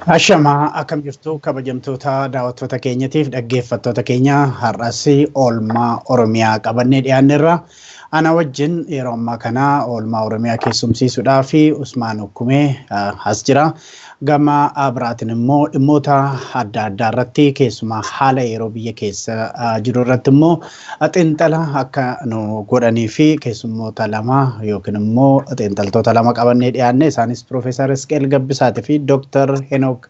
Ashamaa akkam jirtu kabajamtoota daawwattoota keenyatiif dhaggeeffattoota keenya har'as oolmaa Oromiyaa qabannee dhiyaanneerra. Ana wajjin yeroo ammaa kana oolmaa Oromiyaa keessumsiisuudhaaf Usmaan Ukkumee as jira. Gama biraatiin immoo dhimmoota adda addaa irratti keessumaa haala yeroo biyya keessa jiru irratti immoo xiinxala akka nu godhanii fi keessummoota lama yookiin immoo xiinxaltoota lama qabannee dhiyaanne isaanis Piroofeesar Isqeel Gabbisaatii fi Dooktar Henook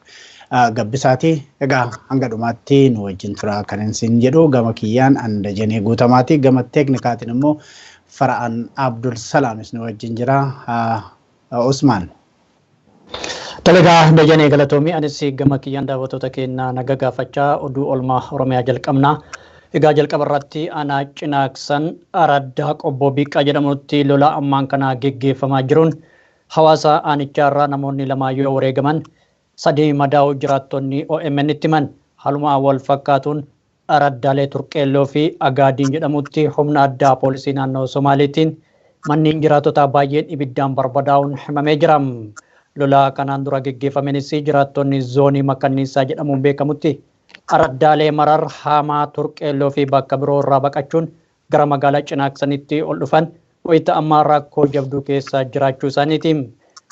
Gabbisaati. Egaa hanga dhumaatti nu wajjin tura kan isin jedhu gama kiyyaan Andajenee Guutamaati. Gama teeknikaatiin immoo Fara'aan Abdul Salaamis nu wajjin jira. Usmaan. Tolegaa Dajanee galatoomii anis gama kiyyaan daawwattoota keenya naga gaafachaa oduu oolmaa Oromiyaa jalqabna. Egaa jalqaba irratti aanaa Cinaaksan Araddaa Qobboo Biiqqaa jedhamutti lola ammaan kana geggeeffamaa jiruun hawaasa aanichaa irraa namoonni lama yoo wareegaman sadii madaa'uu jiraattonni OMN itti himan. Haaluma wal fakkaatuun araddaalee Turqeelloo fi Agaadiin jedhamutti humna addaa poolisii naannoo Somaaliitiin manneen jiraattotaa baay'een ibiddaan barbadaa'uun himamee jira. Lola kanaan dura geggeeffamenis jiraattonni zoonii Makanniisaa jedhamuun beekamutti araddaalee Marar, Haamaa, Turqeelloo fi bakka biroo irraa baqachuun gara magaalaa Cinaaksanitti ol dhufan wayita ammaa rakkoo jabduu keessa jiraachuu isaaniiti.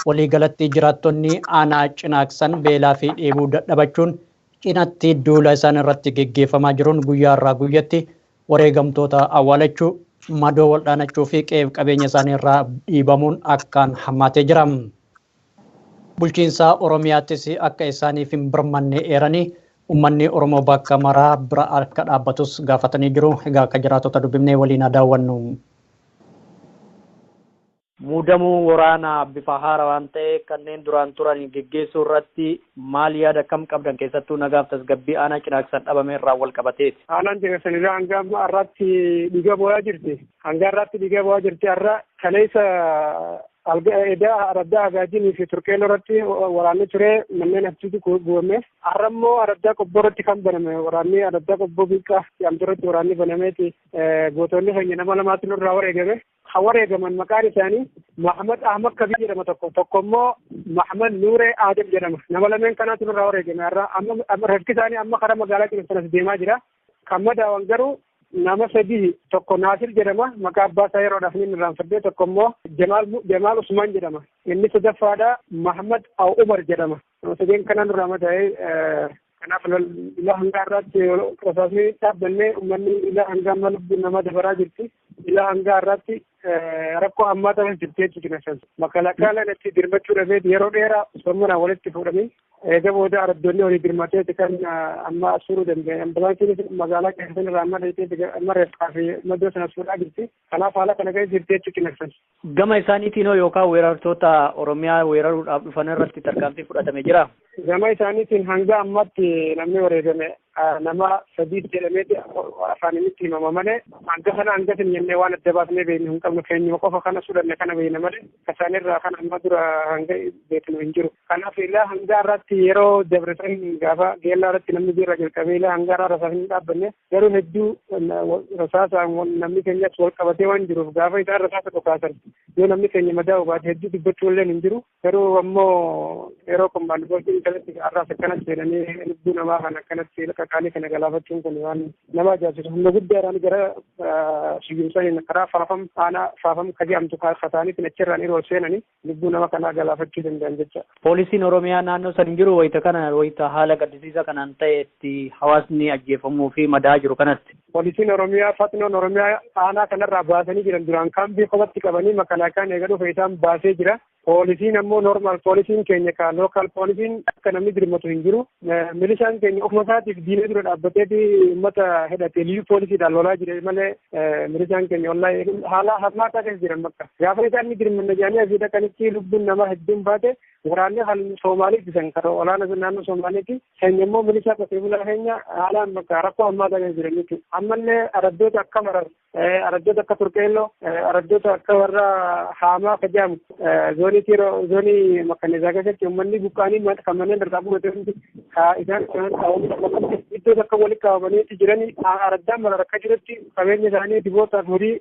Waliigalatti jiraattonni aanaa Cinaaksan beelaa fi dheebuu dadhabachuun cinatti duula isaan irratti geggeeffamaa jiruun guyyaa irraa guyyatti wareegamtoota awwaalachuu, madoo waldhaanachuu fi qe'eef qabeenya isaanii irraa dhiibamuun akkaan hammaatee jira. Bulchiinsa Oromiyaattis akka isaaniif hin birmanne eeranii uummanni Oromoo bakka maraa bira akka dhaabbatus gaafatanii jiru. Egaa akka jiraattota dubbifnee waliin haa daawwannu. Muudamuu waraanaa bifa haarawaan ta'e kanneen duraan turan geggeessuu irratti maal yaada kam qabdan keessattuu nagaaf tasgabbii aanaa Cinaaksan dhabame irraa wal qabateeti. Aanaan Cinaaksan irraa hanga amma har'aatti dhiiga boo'aa jirti. Hanga har'aatti dhiiga boo'aa jirti. Har'a kaleessa edaa araddaa Agaajinii fi Turqeelloo irratti waraanni ture manneen haftuutu guubame. Har'a immoo araddaa Qobboo irratti kan baname waraanni araddaa Qobboo Biiqqaa jedhamtu irratti waraanni banameeti gootonni keenya nama lamaatti nurraa wareegame. Kan wareegaman maqaan isaanii Mahamad Ahmad Kabii jedhama tokko tokko immoo Mahamad Nuuree Aadam jedhama. Nama lameen kanaatu nurraa wareegame. Har'a amma reefki isaanii amma karaa magaalaa Cinaaksan as deemaa jira. Kan madaawan garuu nama sadii tokko Naasir jedhama maqaa abbaa isaa yeroodhaaf inni irraanfadhee tokko immoo Jamaal Usmaan jedhama. Inni sadaffaadha Mahamad Aw Umar jedhama. Nama sadeen kanaan nurraa madaa'ee kanaaf ilaa hanga har'aatti rasaasni dhaabbannee uummanni ilaa hanga amma lubbuun namaa dabaraa jirti. Ilaa hanga har'aatti rakkoo ammaa ta'es jirti jechuudha. Makalakaalaan itti dirmachuu dhabeeti yeroo dheeraa sommanaan walitti fuudhanii eega booda araddoonni walii dirmateeti kan amma suuruu danda'e. Ambulaansiinis magaalaa keessan irraa amma dheetee amma reeffaa fi maddoo sana suuraa jirti. Kanaaf haala kana keessa jirti jechuudha. Gama isaaniitiin hoo yookaan weerartoota Oromiyaa weeraruudhaaf dhufan irratti tarkaanfii fudhatame jira? Gama isaaniitiin hanga ammaatti namni wareegame nama sadiis jedhameeti afaan inni himama malee hanga kana hanga sin jennee waan adda baasnee beeknu hin qabnu keenyuma qofa kana sudhanne kana beekna malee isaanirraa kan amma dura hanga beeknu hin jiru. Kanaaf ilaa hanga irratti yeroo dabre san gaafa geellaa irratti namni birra jalqabee ilaa hanga irraa rasaasni hin dhaabbanne garuu hedduu rasaasaan namni keenyas wal qabatee waan jiruuf gaafa isaan rasaasa dhukaasan yoo namni keenya madaa'u baate hedduu dubbachuu illee hin jiru. Garuu ammoo yeroo kombaand poostiin kanatti har'aas akkanatti seenanii lubbuu namaa kan akkanatti qaqaalii kana galaafachuun kun waan nama ajaa'ibsiisu. Humna guddaadhaan gara siyyumsaniin karaa faafam aanaa faafam kaje'amtu kataaniitiin achirraan yeroo seenanii lubbuu nama kanaa galaafachuu danda'an jecha. Poolisiin Oromiyaa naannoo san hin jiru wayita kana wayita haala gaddisiisaa kanaan ta'etti hawaasni ajjeefamuu fi madaa jiru kanatti. Poolisiin Oromiyaa Fatnoon Oromiyaa aanaa kanarraa baasanii jiran duraan kaambii qofatti qabanii makalaakaan eega dhufe isaan baasee jira. Poolisiin ammoo normaal poolisiin keenya ka lookaal poolisiin akka namni dirmatu hin jiru. Milishaan keenya ofuma isaatiif diina dura dhaabbateeti uummata hidhatee liyyuu poolisiidhaan lolaa jira malee milishaan keenya wallaahi haala hammaataa keessa jiran bakka. Gaafa isaan ni dirmanna jedhanii asii dhaqanitti lubbuun namaa hedduun baate waraanni kan Soomaalii ittisan kan olaanaa naannoo Soomaaliiti. Keenya immoo milishaa qotee bulaa keenya haalaan bakka rakkoo hammaataa keessa jiran jechuudha. Ammallee araddoota akka Marar, araddoota akka Turqeelloo, araddoota akka warra Haamaa ka jedhamu zoonii Tiiroo zoonii Makkanneesaa keessatti uummanni buqqaanii kan manneen Somaaleen irraa guurate hundi isaan iddoo takka walitti qabamanii jiranii araddaan mara rakka jirutti qabeenya isaanii dibootaaf horii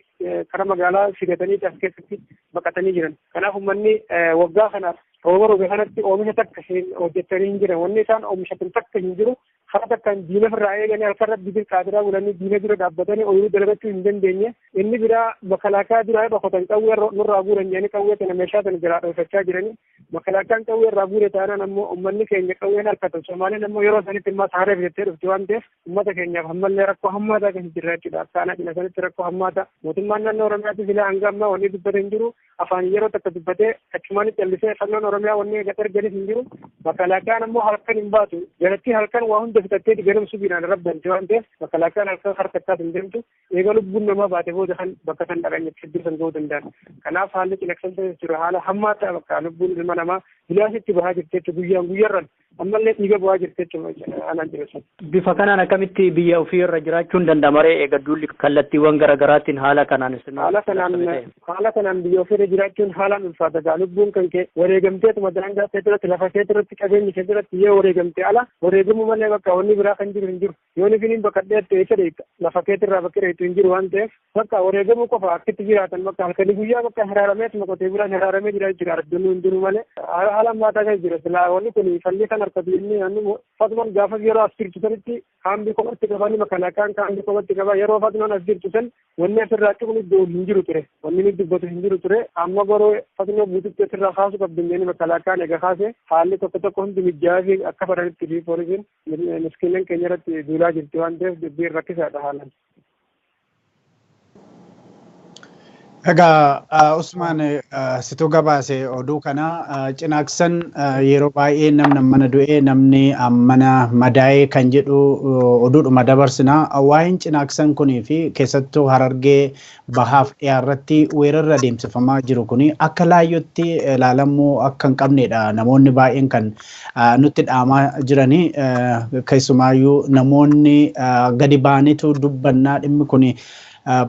karaa magaalaa fidatanii as keessatti baqatanii jiran. Kanaaf uummanni waggaa kanaaf rooba roobe kanatti oomisha takka hojjetanii hin jiran. Wanni isaan oomishatan takka hin jiru. Karaa takkaan diina ofirraa eeganii halkan rabbi bir qaadiraa bulanii diina dura dhaabbatanii ooyiruu dalagachuu hin dandeenye. Inni biraa makalaakaa duraa dhokatan qawwee nurraa guuran jedhanii qawwee tana meeshaa tana jalaa dhoofachaa jiranii. Makalaakaan qawwee irraa guure taanaan ammoo uummanni keenya qawween harkatan. Somaaleen ammoo yeroo sanitti immoo saaree fidattee dhufti waan ta'eef uummata keenyaaf ammallee rakkoo hammaataa keessa jirra jechuudha. Akka aanaa cina sanitti rakkoo hammaataa. Mootummaan naannoo Oromiyaatti silaa hanga ammaa wanni dubbate hin jiru. Afaan yeroo takka dubbatee achumaan callisee fannoon Oromiyaa wanni gad erganis hin jiru. Makalaakaan ammoo halkan hin baatu. Jalatti halkan waa hunda fixattee ganam subiidhaan rabbanti waan ta'eef makalaakaan halkan harka akkaas hin deemtu. Eega lubbuun namaa baate booda kan bakka san dhaqan hedduu san ga'uu danda'an. Kanaaf haalli cinaqsan jiru haala hammaataa bakka lubbuun ilma namaa bilaasitti bahaa jirti jechuudha guyyaan guyyaarran ammallee dhiiga bu'aa jirti jechuudha aanaan jiru. Bifa kanaan akkamitti biyya ofii irra jiraachuun danda'ama ree eega duulli kallattiiwwan garaagaraatiin haala kanaan isin haala kanaan biyya ofii irra jiraachuun haalaan ulfaata gaa lubbuun kan kee wareegamteetuma daangaa kee duratti lafa kee duratti qabeenya kee duratti yoo wareegamte ala wareegamuu malee bakka wanni biraa kan jiru hin jiru yoo nifiniin baqadheette isa dheekka lafa keetirraa bakka dheektu hin jiru waan ta'eef bakka wareegamuu qofa akkitti jiraatan bakka halkanii guyyaa bakka hiraarameetuma qotee bulaan hiraaramee jira jira argannuu hin jiru malee haala hammaataa kan jira silaa wanni kun falli kan harkatu inni fatuman gaafa yeroo as jirtu sanitti kaambii kophatti qabanii makalaakaan kaambii kophatti qaba yeroo fatuman as jirtu san wanni asirraa cuqni iddoo hin jiru ture wanni inni dubbatu hin jiru ture amma garuu fatunoo guututti asirraa kaasu qabdi inni makalaakaan eega kaase haalli tokko tokko hundi mijaa'aa fi akka fedhanitti fi poolisiin miskiinan keenya irratti duulaa jirti waan ta'eef dubbiin rakkisaadha haalaan. Egaa Usmaan situu gabaase oduu kana cinaaksan yeroo baay'ee namni mana du'ee namni mana madaa'ee kan jedhu oduudhuma dabarsina. Waa'een cinaaksan kunii fi keessattuu Harargee bahaaf dhiyaarratti weerarra adeemsifamaa jiru kuni akka laayyootti ilaalamuu akka hin qabnedha. Namoonni baay'een kan nutti dhaamaa jiranii keessumaayyuu namoonni gadi ba'aniitu dubbannaa dhimmi kuni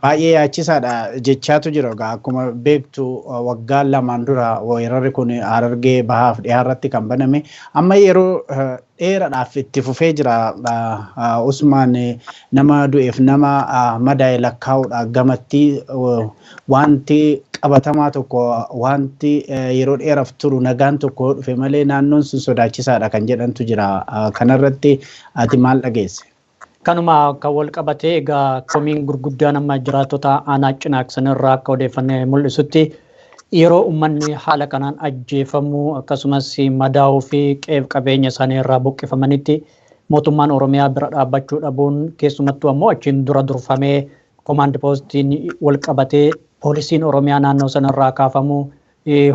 baay'ee yaachisaadha jechaatu jira. Egaa akkuma beektu waggaa lamaan dura weerarri kun Harargee bahaaf dhiyaarratti kan baname amma yeroo dheeraadhaaf itti fufee jira. Usmaan nama du'eef nama madaa'e lakkaa'uudha gamatti wanti qabatamaa tokko wanti yeroo dheeraaf turu nagaan tokko dhufe malee naannoon sun sodaachisaadha kan jedhantu jira. Kanarratti ati maal dhageesse? Kanuma kan wal qabatee egaa komiin gurguddaan amma jiraattota aanaa cinaaksan irraa akka odeeffannee mul'isutti yeroo uummanni haala kanaan ajjeefamu akkasumas madaa'uu fi qeef qabeenya isaanii irraa buqqifamanitti mootummaan Oromiyaa bira dhaabbachuu dhabuun keessumattuu ammoo achiin dura durfamee koomaand poostiin wal qabatee poolisiin Oromiyaa naannoo sanarraa kaafamu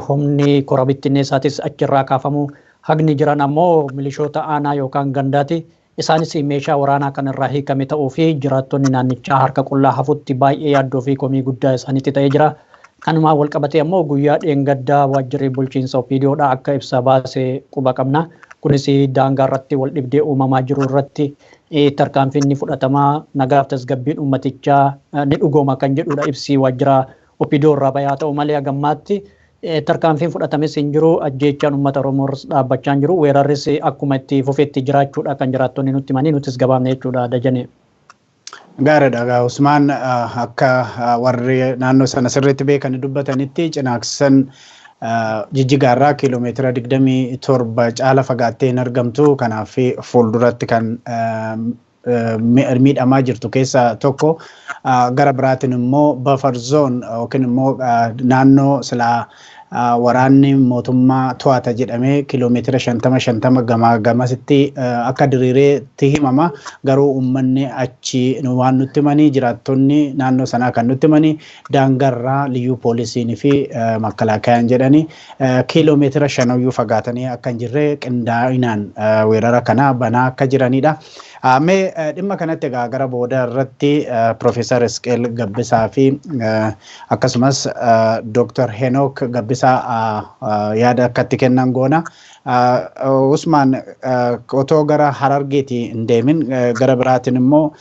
humni kora bittinneessaatis achirraa kaafamu hagni jiran ammoo milishoota aanaa yookaan gandaati. Isaanis meeshaa waraanaa kan irraa hiikame ta'uu fi jiraattonni naannichaa harka qullaa hafutti baay'ee yaaddoo fi komii guddaa isaaniitti ta'ee jira. Kanumaan wal qabatee ammoo guyyaa dheengaddaa waajjirri bulchiinsa OPDOdha akka ibsa baasee quba qabna. Kunis daangaa irratti wal dhibdee uumamaa jiru irratti tarkaanfiin ni fudhatamaa nagaaf tasgabbiin uummatichaa ni dhugooma kan jedhudha ibsi waajjira OPDO irraa bayaa ta'u malee hagammaatti tarkaanfiin fudhatames hin jiru ajjeechaan uummata Oromoo dhaabbachaa hin jiru weerarris akkuma itti fufeetti jiraachuudha kan jiraattonni nutti himanii nutis gabaabne jechuudha Dajanee. Gaariidha. Egaa Usmaan akka warri naannoo sana sirriitti beekan dubbatanitti cinaaksan Jijjigaarraa kiiloomeetira 27 caala fagaattee hin argamtu. Kanaaf fuulduratti kan miidhamaa jirtu keessaa tokko. Gara biraatiin immoo buffer zone yookiin immoo naannoo silaa waraanni mootummaa to'ata jedhamee kiiloomeetira 50 gamaa gamasitti akka diriireetti himama. Garuu uummanni achi waan nutti himanii jiraattonni naannoo sanaa kan nutti himanii daangarraa liyyuu poolisiin fi makkalaakayaan jedhanii kiiloomeetira 5 fagaatanii akka hin jirre qindaa'inaan weerara kana banaa akka jiranidha. Mee dhimma kanatti egaa gara booda irratti Profeesar Isqeel Gabbisaa fi akkasumas Dr. Henook Gabbisaa yaada akkatti kennan goona. Usmaan otoo gara Harargeetii hin deemin gara biraatiin immoo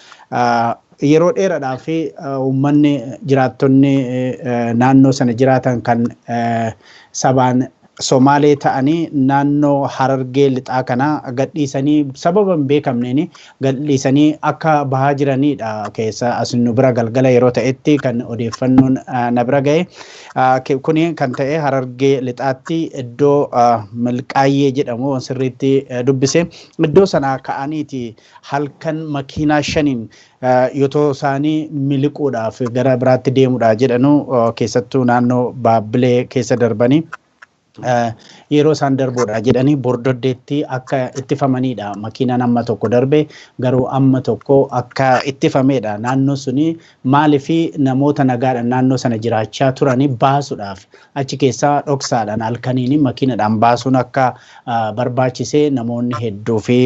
yeroo dheeraadhaa fi uummanni jiraattonni naannoo sana jiraatan kan sabaan Somaalee ta'anii naannoo Harargee lixaa kana gadhiisanii sababa hin beekamneen gadhiisanii akka bahaa jiranidha. Keessa as nu bira galgala yeroo ta'etti kan odeeffannoon na bira ga'e. Kuni kan ta'e Harargee lixaatti iddoo Milqaayyee jedhamu sirriitti dubbise. Iddoo sanaa ka'aniiti halkan makiinaa 5 yotoo isaanii miliquudhaaf gara biraatti deemuudha jedhanu, keessattuu naannoo Baabbilee keessa darbanii yeroo isaan darbuudha jedhanii bordoddeetti akka ittifamanidha. Makiinaan amma tokko darbe garuu amma tokko akka ittifamedha. Naannoo suni maalifi namoota nagaadhaan naannoo sana jiraachaa turanii baasuudhaaf achi keessaa dhoksaadhaan halkaniin makiinadhaan baasuun akka barbaachisee namoonni hedduu fi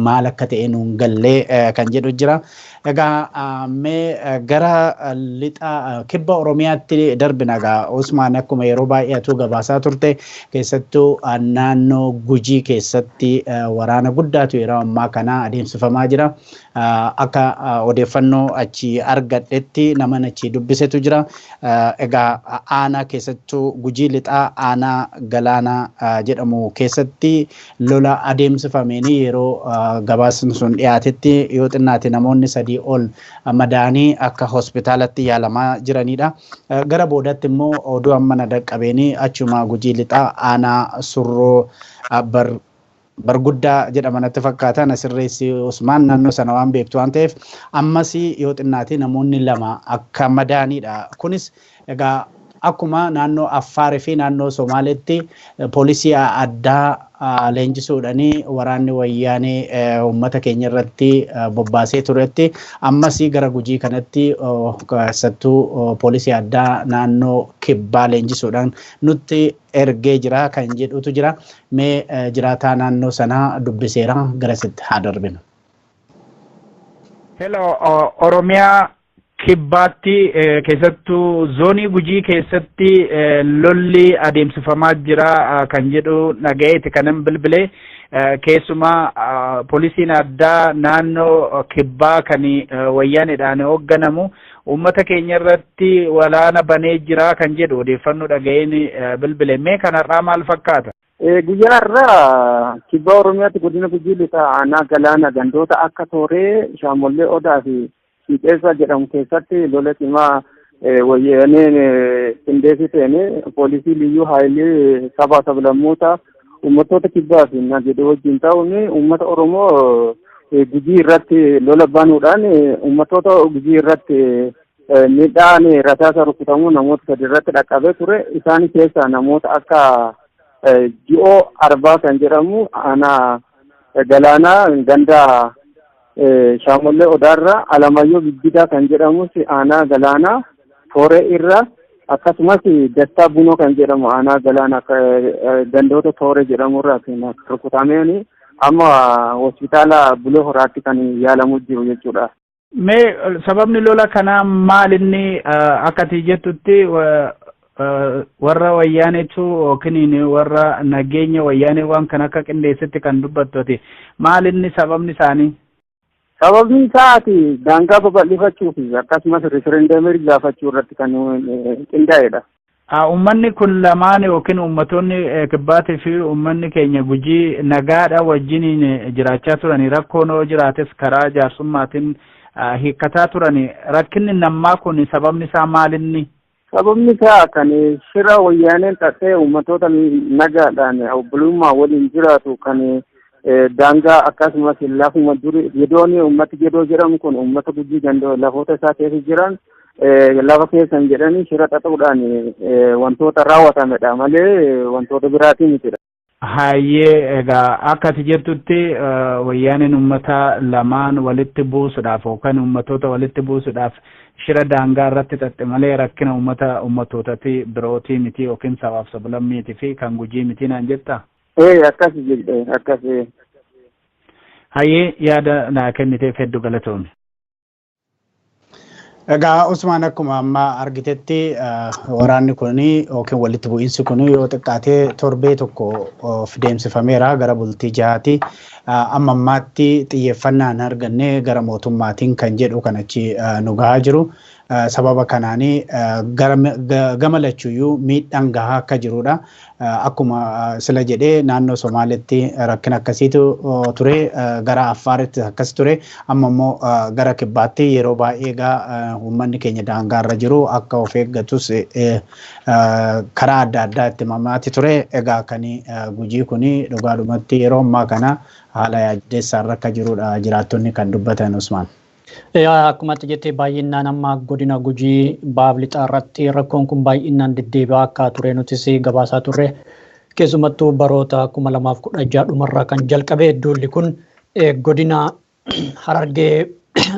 maal akka ta'e nuun gallee kan jedhu jira. Egaa mee gara lixa kibba Oromiyaatti darbina. Egaa Usmaan, akkuma yeroo baay'eetu gabaasaa turte, keessattuu naannoo Gujii keessatti waraana guddaatu yeroo ammaa kana adeemsifamaa jira. Akka odeeffannoo achi argadhetti nama achi dubbisetu jira. Egaa aanaa keessattuu Gujii lixaa aanaa Galaanaa jedhamu keessatti lola adeemsifameen yeroo gabaasni sun dhiyaatetti yoo xinnaate namoonni 3 ol madaanii akka hospitaalatti yaalamaa jiranidha. Gara boodatti immoo oduu amma na dhaqqabeenii achuma Gujii lixaa aanaa Surroo Barguddaa jedhama natti fakkaata. Nasirreessi Usmaan, naannoo sana waan beektu waan ta'eef, ammas yoo xinnaate namoonni 2 akka madaanidha. Kunis egaa akkuma naannoo Affaarii fi naannoo Somaaleetti poolisii addaa leenjisuudhaan waraanni wayyaanee uummata keenya irratti bobbaasee turetti, ammas gara Gujii kanatti keessattuu poolisii addaa naannoo kibbaa leenjisuudhaan nutti ergee jira kan jedhutu jira. Mee jiraataa naannoo sanaa dubbiseera, garasitti haa darbinu. Hello, Oromiyaa kibbaatti keessattuu zoonii Gujii keessatti lolli adeemsifamaa jira kan jedhu dhaga'eeti kanan bilbilee. Keessumaa poolisiin addaa naannoo kibbaa kan wayyaaneedhaan hoogganamu uummata keenya irratti waraana banee jira kan jedhu odeeffannoo dhaga'een bilbile. Mee kanarraa maal fakkaata? Guyyaa irraa kibba Oromiyaatti godina Gujii lixaa aanaa Galaana gandoota akka Tooree, Shaamollee Odaa fi Fiixeessa jedhamu keessatti lola cimaa wayyaaneen qindeessiteen poolisii liyyuu haayilii saba sablammoota uummattoota kibbaa fi jedhu wajjin ta'uun uummata Oromoo Gujii irratti lola banuudhaan uummattoota Gujii irratti miidhaan rasaasa rukutamuu namoota 3 irratti dhaqqabee ture. Isaan keessaa namoota akka Ji'oo Arbaa kan jedhamu aanaa Galaanaa ganda Shaamollee Odaarraa, Alamayyoo Bibbidaa kan jedhamus aanaa Galaanaa Tooree irra, akkasumas Dastaa Bunoo kan jedhamu aanaa Galaanaa gandoota Tooree jedhamu irraa kan rukutameen amma hospitaala Bulee Horaatti kan yaalamu jiru jechuudha. Mee sababni lola kanaa maal inni? Akka ati jettutti warra wayyaaneetu yookiin warra nageenya wayyaanee waan kana akka qindeessetti kan dubbattu, maal inni sababni isaanii? Sababni isaati daangaa babal'ifachuu fi akkasumas riifereendamii gaafachuu irratti kan qindaa'edha. Uummanni kun lamaan yookiin uummattoonni kibbaatii fi uummanni keenya Gujii nagaadha wajjiniin jiraachaa turani, rakkoon yoo jiraates karaa jaarsummaatiin hiikkataa turani. Rakkinni nammaa kun sababni isaa maalinni? Sababni isaa kan shira wayyaaneen xaxee uummattoota nagaadhaan obbolummaa waliin jiraatu kan daangaa akkasumas lafuma duri Gedoon, uummati Gedoo jedhamu kun uummata Gujii gandoo lafoota isaa keessa jiran lafa keessan jedhanii shira xaxuudhaan wantoota raawwatamedha malee wantoota biraatii mitidha. Hayyee, egaa akka ati jettutti wayyaaneen uummata lamaan walitti buusuudhaaf yookaan uummatoota walitti buusuudhaaf shira daangaa irratti xaxxe malee rakkina uummata uummattootati birootii miti yookiin sabaaf sablammiitii fi kan Gujii miti naan jetta? Ee, akkas jedhe, akkas. Hayyee, yaada naa kenniteef hedduu galatoomi. Egaa Usmaan, akkuma amma argitetti waraanni kun yookiin walitti bu'iinsi kun yoo xiqqaatee torbee tokko of deemsifameera, gara bultii 6ti. Amma ammaatti xiyyeeffannaan arganne gara mootummaatiin kan jedhu kan achi nu gahaa jiru. Sababa kanaanii gama lachuyyuu miidhaan gahaa akka jirudha. Akkuma sila jedhee naannoo Somaalitti rakkina akkasiitu ture, gara Affaaritti akkas ture, amma immoo gara Kibbaatti yeroo baay'ee egaa uummanni keenya daangaarra jiru akka of eeggatus karaa adda addaa itti mamaati ture. Egaa kan Gujii kuni dhugaadhumatti yeroo ammaa kana haala yaaddeessaarra akka jirudha jiraattonni kan dubbatan, Usmaan. Akkuma ati jettee, baay'inaan amma godina Gujii baaf lixaa irratti rakkoon kun baay'inaan deddeebi'aa akka ture nutis gabaasaa turre. Keessumattuu baroota 2016 dhumarraa kan jalqabe duulli kun godina Harargee,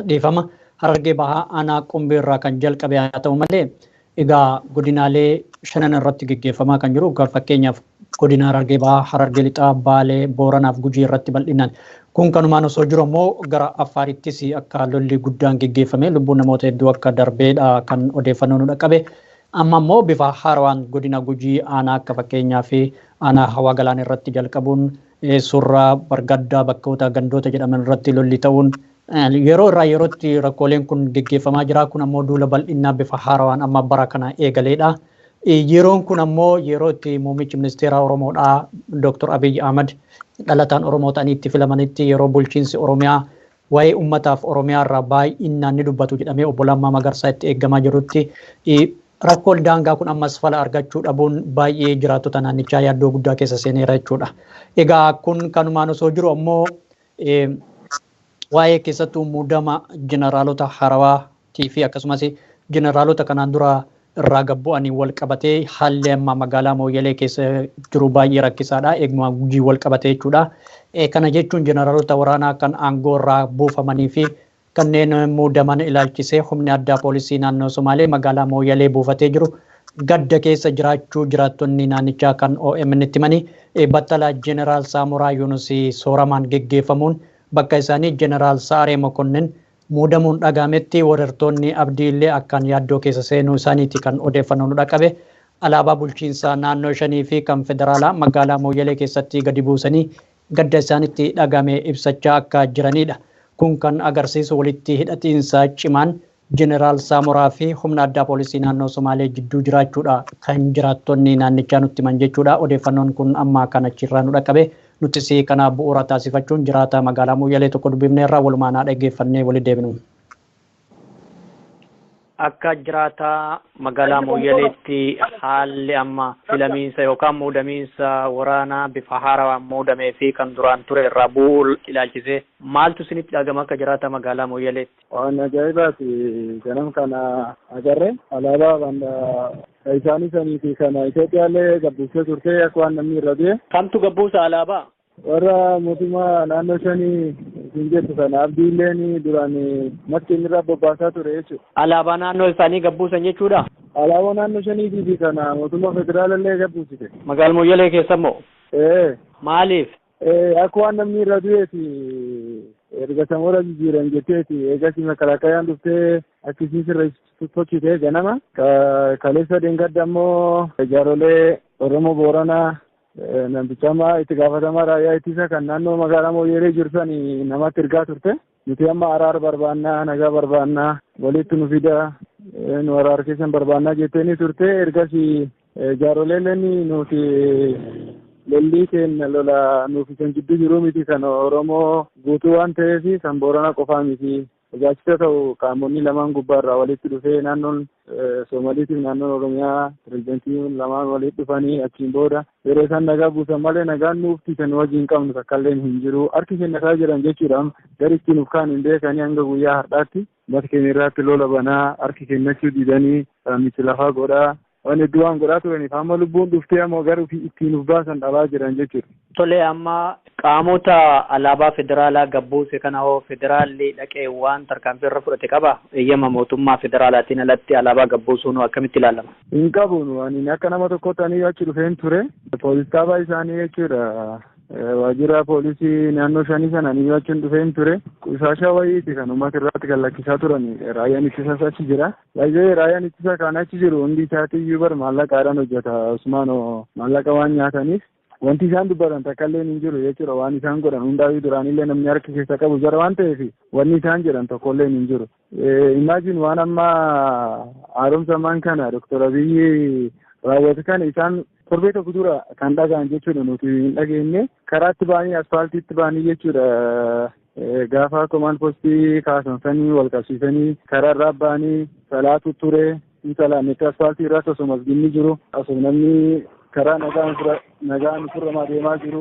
dhiifama, Harargee Bahaa aanaa Qumbee irraa kan jalqabe haa ta'u malee, egaa godinaalee shanan irratti geggeeffamaa kan jiru, fakkeenyaaf godina Harargee Bahaa, Harargee Lixaa, Baalee, Booranaaf Gujii irratti bal'inaan. Kun kanumaan osoo jiru ammoo gara Affarittis akka lolli guddaan geggeeffame, lubbuun namoota hedduu akka darbeedha kan odeeffannoo nu dhaqqabe. Amma immoo bifa haarawaan godina Gujii aanaa akka fakkeenyaa fi aanaa Hawaa Galaan irratti jalqabuun, Surraa Bargaddaa bakkoota gandoota jedhaman irratti lolli ta'uun, yeroo irraa yerootti rakkooleen kun geggeeffamaa jira. Kun ammoo duula bal'inaa bifa haarawaan amma bara kana eegaleedha. Yeroon kun ammoo yeroo itti muummichi ministeera Oromoodhaa Dr. Abiy Ahmad dhalataan Oromoo ta'anii itti filamanitti, yeroo bulchiinsi Oromiyaa waa'ee uummataaf Oromiyaa irraa baay'inaan ni dubbatu jedhamee obbo Lammaa Magarsaa itti eeggamaa jirutti, rakkoon daangaa kun ammas fala argachuu dhabuun baay'ee jiraattota naannichaa yaaddoo guddaa keessa seeneera jechuudha. Egaa kun kanumaan osoo jiru ammoo waa'ee keessattuu muudama jeneraalota haarawaatii fi akkasumas jeneraalota kanaan dura irraa gabbu'anii wal qabatee haalli amma magaalaa Mooyyalee keessa jiru baay'ee rakkisaadha. Eeguma Gujii wal qabatee jechuudha. Kana jechuun jeneraalota waraanaa kan aangoo irraa buufamanii fi kanneen muudaman ilaalchisee humni addaa poolisii naannoo Somaalee magaalaa Mooyyalee buufatee jiru gadda keessa jiraachuu jiraattonni naannichaa kan OMN itti himanii, battala jeneraal Saamuraa Yunus sooramaan geggeeffamuun bakka isaanii jeneraal Saaree Mokonnin muudamuun dhagametti weerartoonni Abdii illee akkaan yaaddoo keessa seenuu isaaniiti kan odeeffannoo nu dhaqqabe. Alaabaa bulchiinsaa naannoo shanii fi kan federaalaa magaalaa Mooyyalee keessatti gadi buusanii gadda isaanitti dhagame ibsachaa akka jiranidha. Kun kan agarsiisu walitti hidhatiinsa cimaan jeneraal Saamoraa fi humna addaa poolisii naannoo Somaalee jidduu jiraachuudha kan jiraattonni naannichaa nutti himan jechuudha. Odeeffannoon kun amma kan achirraa nu dhaqqabe. Nutis kana bu'uura taasifachuun jiraata magaalaa Mooyyalee tokko dubbifneerraa walumaan haa dhaggeeffannee walii deebinu. Akka jiraataa magaalaa Mooyyaleetti haalli amma filamiinsa yookaan muudamiinsa waraanaa bifa haarawaan muudamee fi kan duraan ture irraa bu'uu ilaalchisee maaltu isinitti dhagama akka jiraata magaalaa Mooyyaleetti? Waan ajaa'ibaati ganam kana agarre. Alaabaa banda isaanii sanii fi kana Itoophiyaallee gabbuusee turte akka waan namni irra bu'e. Kamtu gabbuusa alaabaa? Warra mootummaa naannoo shanii isin jettu sana, Abdiilleen duraan makkeen irraa bobbaasaa ture jechuudha. Alaabaa naannoo isaanii gabbuusan jechuudha? Alaabaa naannoo shaniitii fi kana mootummaa federaalallee gabbuusite. Magaalaa Mooyyalee keessa immoo? Ee. Maaliif? Akka waan namni irra du'eeti erga samoora jijjiiran jetteeti. Eegas makalaakayaan dhuftee akkasiin sirra sochite ganama. Kaleessa dheengadda ammoo jaarolee Oromoo Booranaa namticha amma itti gaafatamaa raayyaa ittisa kan naannoo magaalaa Mooyyeelee jiru san namatti ergaa turte. Nuti amma araara barbaannaa, nagaa barbaannaa, walitti nu fida, nu araara keessan barbaannaa jetteeni turte. Ergasii jaaroleen nuti lolli keenya lola nuuf isan jidduu jiru miti, kan Oromoo guutuu waan ta'eef kan Boorana qofaa miti. Tajaajila ta'u qaamonni lamaan gubbaarraa walitti dhufee, naannoon Somaaliitiif naannoon Oromiyaa pirezidantiin lamaan walitti dhufanii achiin booda yeroo isaan nagaa buusan malee nagaan nuuf tiisan wajjin qabnu takkallee hin jiru. Harki kennataa jiran jechuudha. Gari ittiin uf kaan hin beekanii hanga guyyaa har'aatti uummata keenya irratti lola banaa, harki kennachuu didanii saamichi lafaa godhaa, waan hedduu waan godhaa turaniif amma lubbuun dhuftee ammoo gara ittiin uf baasan dhabaa jiran jechuudha. Tole, amma qaamota alaabaa federaalaa gabbuuse kana hoo federaalli dhaqee waan tarkaanfii irra fudhate qaba? Eeyyama mootummaa federaalaatiin alatti alaabaa gabbuusuun akkamitti ilaalama? Hin qabu. Ani akka nama tokkotti ani achi dhufeen ture. Poolis xaabaa isaanii jechuudha. Waajjira poolisii naannoo shanii sana ani achiin dhufeen ture. Qusaashaa wayiiti kan uummata irratti kan lakkisaa turan. Raayyaan ittisaas achi jira. Baay'ee raayyaan ittisa kan achi jiru hundi isaatiiyyuu bar maallaqaadhaan hojjeta. Usmaanoo, maallaqa waan nyaataniif. Wanti isaan dubbatan takka illee hin jiru jechuudha. Waan isaan godhan hundaayyuu duraanillee namni harka keessa qabu jara waan ta'eef wanni isaan jedhan tokkollee hin jiru. Imagine waan amma haaromsa ammaan kana Dr. Abiyyi raawwate kana isaan torbee tokko dura kan dhaga'an jechuudha. Nuti hin dhageenye karaatti ba'anii asfaaltiitti ba'anii jechuudha. Gaafa komaan postii kaasan sanii wal qabsiisanii karaa irraa ba'anii salaatu ture hin salaannetti asfaaltii irratti osoo masginni jiru osoo namni karaa nagaan ofirra deemaa jiru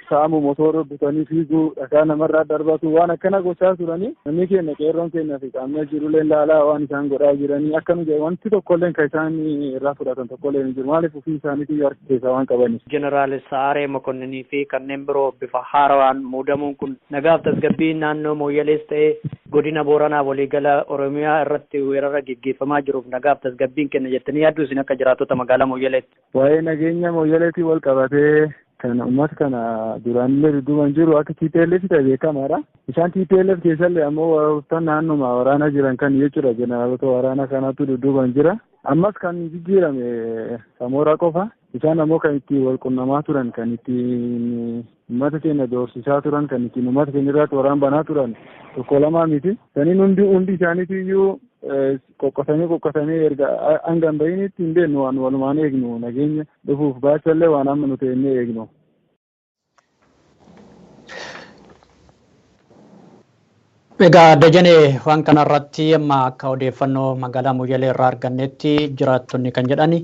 saamu motora butanii fiiguu dhagaa namarraa darbatu waan akkana gochaa turanii namni keenya qeerroon keenya fi qaamni jirullee laalaa waan isaan godhaa jiranii akka nu jedhu wanti tokkolleen kan isaan irraa fudhatan tokkolleen hin jiru maaliif ofii isaaniitii harka keessaa waan qabaniif. Jeneraal Saaree Mokonninii fi kanneen biroo bifa haarawaan muudamuun kun nagaaf tasgabbii naannoo Mooyyalees ta'ee godina Booranaa waliigala Oromiyaa irratti weerara geggeeffamaa jiruuf nagaaf tasgabbiin kenna jettanii yaadduu isin akka jiraattota magaalaa Mooyyaleetti? Waa'ee nageenya Mooyyaleetii wal qabatee kan uummata kana duraanillee dudduuban jiru akka TPLF ta'e beekamaadha. Isaan TPLF keessallee ammoo warroota naannuma waraanaa jiran kan jechuudha jeneraalota waraanaa kanatu dudduuban jira. Ammas kan jijjiirame Samoora qofa. Isaan ammoo kan ittiin wal qunnamaa turan, kan ittiin uummata keenya doorsisaa turan, kan ittiin uummata keenya irratti waraan banaa turan tokko lamaa miti. Saniin hundi isaaniitu iyyuu qoqqotanii erga hanga hin bahinitti hin beeknu waan walumaan eegnu nageenya dhufuuf baachallee waan amma nuti ennee eegnu. Egaa Dajanee waan kanarratti amma akka odeeffannoo magaalaa Mooyyalee irraa argannetti jiraattonni kan jedhan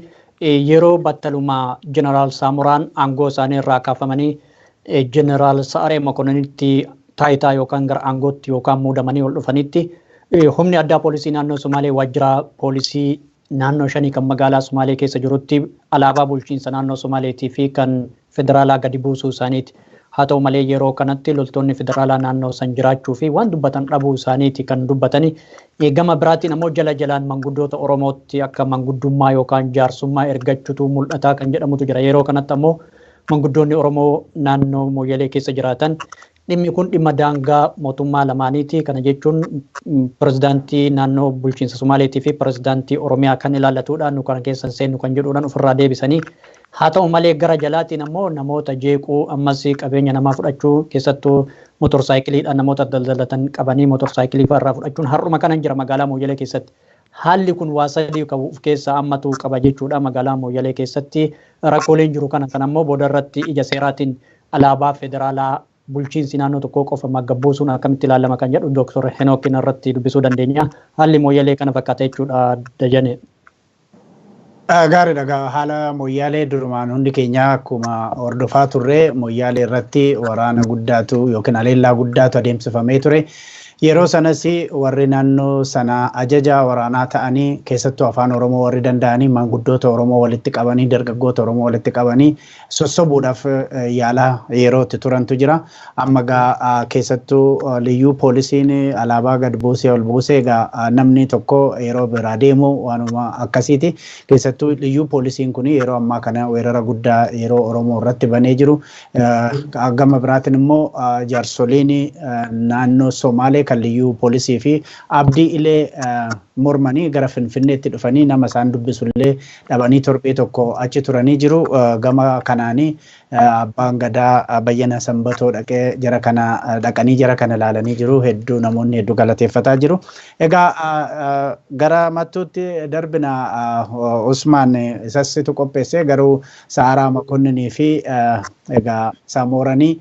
yeroo battalumaa Jeneraal Saamuraan aangoo isaanii irraa kaafamanii Jeneraal Sa'aree Mokononitti taayitaa yookaan gara aangootti yookaan muudamanii ol dhufanitti humni addaa poolisii naannoo Somaalee waajjira poolisii naannoo shanii kan magaalaa Somaalee keessa jirutti alaabaa bulchiinsa naannoo Somaaleetii fi kan federaalaa gadi buusuu isaaniiti. Haa ta'u malee yeroo kanatti loltoonni federaalaa naannoo san jiraachuu fi waan dubbatan dhabuu isaaniiti kan dubbatani. Gama biraatiin ammoo jala jalaan manguddoota Oromootti akka manguddummaa yookaan jaarsummaa ergachuutu mul'ataa kan jedhamutu jira. Yeroo kanatti ammoo manguddoonni Oromoo naannoo Mooyyalee keessa jiraatan dhimmi kun dhimma daangaa mootummaa lamaaniiti. Kana jechuun pirezidaantii naannoo bulchiinsa Somaaleetii fi pirezidaantii Oromiyaa kan ilaallatudha. Nu kana keessa seennu kan jedhuudhaan ofirraa deebisanii. Haa ta'u malee gara jalaatiin ammoo namoota jeequu ammas qabeenya namaa fudhachuu keessattuu motorsaayikiliidhaan namoota daldalatan qabanii motorsaayikilii fa'aa irraa fudhachuun har'uma kanan jira magaalaa Mooyyalee keessatti. Haalli kun waa sadii qabu of keessaa ammatu qaba jechuudha magaalaa Mooyyalee keessatti rakkooleen jiru kana kan ammoo booda irratti ija seeraatiin alaabaa federaalaa bulchiinsi naannoo tokkoo qofa magabbuusuun akkamitti ilaalama kan jedhu Dooktor Henookin irratti dubbisuu dandeenya. Haalli Mooyyalee kana fakkaata jechuudha Dajane. Gaariidha. Haala Mooyyaalee durumaan hundi keenya akkuma hordofaa turre Mooyyaalee irratti waraana guddaatu yookiin aleellaa guddaatu adeemsifamee ture. Yeroo sanas warri naannoo sana ajaja waraanaa ta'anii keessattuu afaan Oromoo warri danda'anii maanguddoota Oromoo walitti qabanii dargaggoota Oromoo walitti qabanii sossobuudhaaf yaalaa yeroo itti turantu jira. Amma egaa keessattuu liyyuu poolisiin alaabaa gad buusee ol buusee egaa namni tokko yeroo biraa deemu waanuma akkasiiti. Keessattuu liyyuu poolisiin kun yeroo ammaa kana weerara guddaa yeroo Oromoo irratti banee jiru. Gama biraatiin immoo jaarsoliin naannoo Somaalee kan liyyuu poolisii fi Abdii Ilee mormanii gara Finfinneetti dhufanii nama isaan dubbisullee dhabanii torbee tokko achi turanii jiru. Gama kanaanii abbaan gadaa Bayyana Sanbatoo dhaqee jara kana dhaqanii jara kana ilaalanii jiru. Hedduu namoonni hedduu galateeffataa jiru. Egaa gara Mattuutti darbina Usmaan isasitu qopheesse garuu Saaraa Makonninii fi egaa Samooranii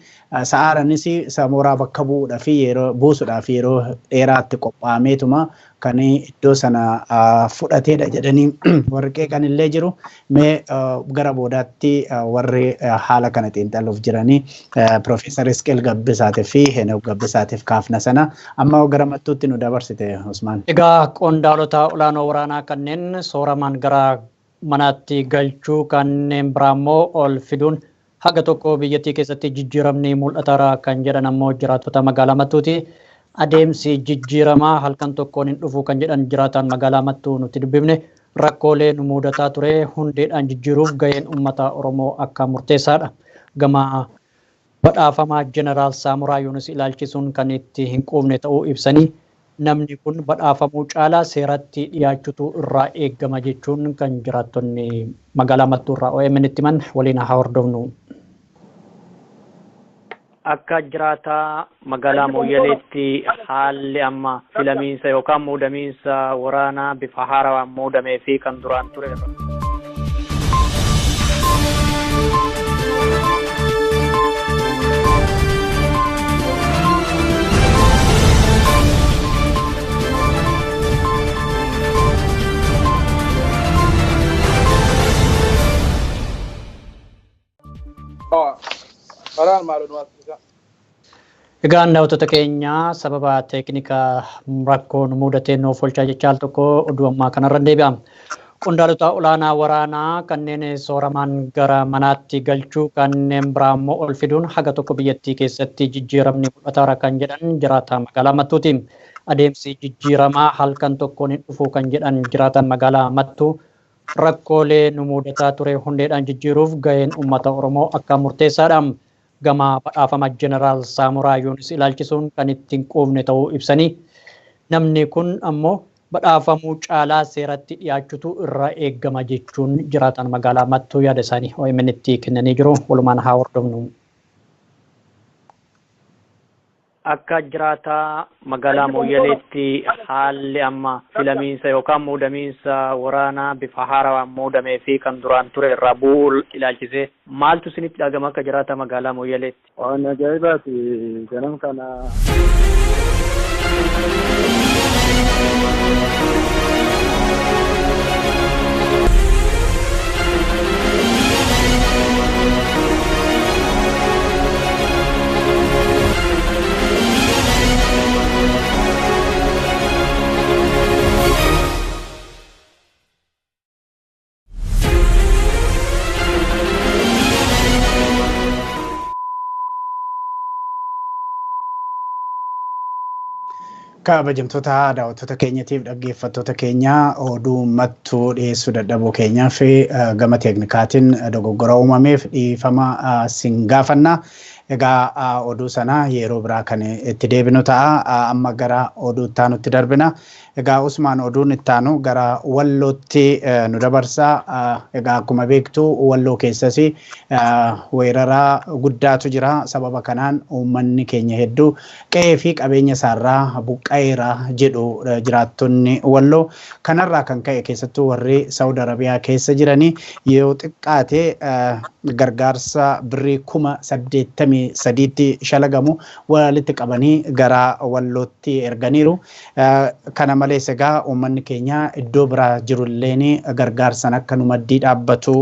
Sa'aaranis Samooraa bakka bu'uudhaaf yeroo buusuudhaaf yeroo dheeraatti qophaa'ameetuma kan iddoo sana fudhateedha jedhanii warri qeeqan illee jiru. Mee gara boodaatti warri haala kana xiinxaluuf jiranii Piroofeesar Isqeel Gabbisaatiif fi Henook Gabbisaatiif kaafna sana amma gara Mattuutti nu dabarsite Usmaan. Egaa qondaalota olaanoo waraanaa kanneen sooramaan gara manaatti galchuu kanneen biraa immoo ol fiduun haga tokko biyyattii keessatti jijjiiramni mul'ataara kan jedhan ammoo jiraattota magaalaa Mattuuti. Adeemsi jijjiiramaa halkan tokkoon hin dhufu kan jedhan jiraataan magaalaa Mattuu nuti dubbifne rakkoolee nu mudataa ture hundeedhaan jijjiiruuf gaheen uummata Oromoo akka murteessaadha. Gama badhaafamaa Jeneraal Saamuraa Yuunus ilaalchisuun kan itti hin quufne ta'uu ibsanii namni kun badhaafamuu caalaa seeratti dhiyaachuutu irraa eeggama jechuun kan jiraattonni magaalaa Mattuu irraa OMN itti himan waliin haa hordofnu. Akka jiraataa magaalaa Mooyyaleetti haalli amma filamiinsa yookaan muudamiinsa waraanaa bifa haarawaan muudamee fi kan duraan ture irra. Egaan daawwattoota keenya, sababa teeknikaa rakkoon mudateen nuuf oolchaa jechaa al tokko oduu ammaa kanarra deebi'a. Qondaaltota olaanaa waraanaa kanneen sooraman gara manaatti galchuu, kanneen biraa immoo ol fiduun haga tokko biyyattii keessatti jijjiiramni mul'ataara kan jedhan jiraata magaalaa Mattuuti. Adeemsi jijjiiramaa halkan tokkoon hin dhufu kan jedhan jiraatan magaalaa Mattuu, rakkoolee nu mudataa ture hundeedhaan jijjiiruuf gaheen uummata Oromoo akka murteessaadha. Gama badhaafama Jeneraal Saamuraa Yuunis ilaalchisuun kan ittiin quufne ta'uu ibsanii, namni kun ammoo badhaafamuu caalaa seeratti dhiyaachuutu irraa eeggama jechuun jiraatan magaalaa Mattuu yaada isaanii OMN itti kennanii jiru. Walumaan haa hordofnu. Akka jiraataa magaalaa Mooyyaleetti haalli amma filamiinsa yookaan muudamiinsa waraanaa bifa haarawaan muudamee fi kan duraan ture irraa bu'uu ilaalchisee maaltu isinitti dhagama akka jiraataa magaalaa Mooyyaleetti? Waan ajaa'ibaati ganam kana. Kabajamtoota daawwattoota keenyatiif dhaggeeffattoota keenya, oduu Mattuu dhiyeessuu dadhabuu keenyaaf gama teeknikaatiin dogoggora uumameef dhiifama sin gaafanna. Egaa oduu sana yeroo biraa kan itti deebinu ta'a. Amma gara oduu ittaanutti darbina. Egaa Usmaan, oduun ittaanu gara Wallootti nu dabarsa. Egaa akkuma beektu Walloo keessas weeraraa guddaatu jira. Sababa kanaan uummanni keenya hedduu qe'ee fi qabeenya isaarraa buqqa'eera jedhu jiraattonni Walloo. Kanarraa kan ka'e keessattuu warri Saawud Arabiyaa keessa jiranii yoo xiqqaate gargaarsa birrii 83,000tti shalagamu walitti qabanii gara Wallootti erganiiru. Kana malees egaa uummanni keenya iddoo biraa jirulleen gargaarsan akka nu maddii dhaabbatu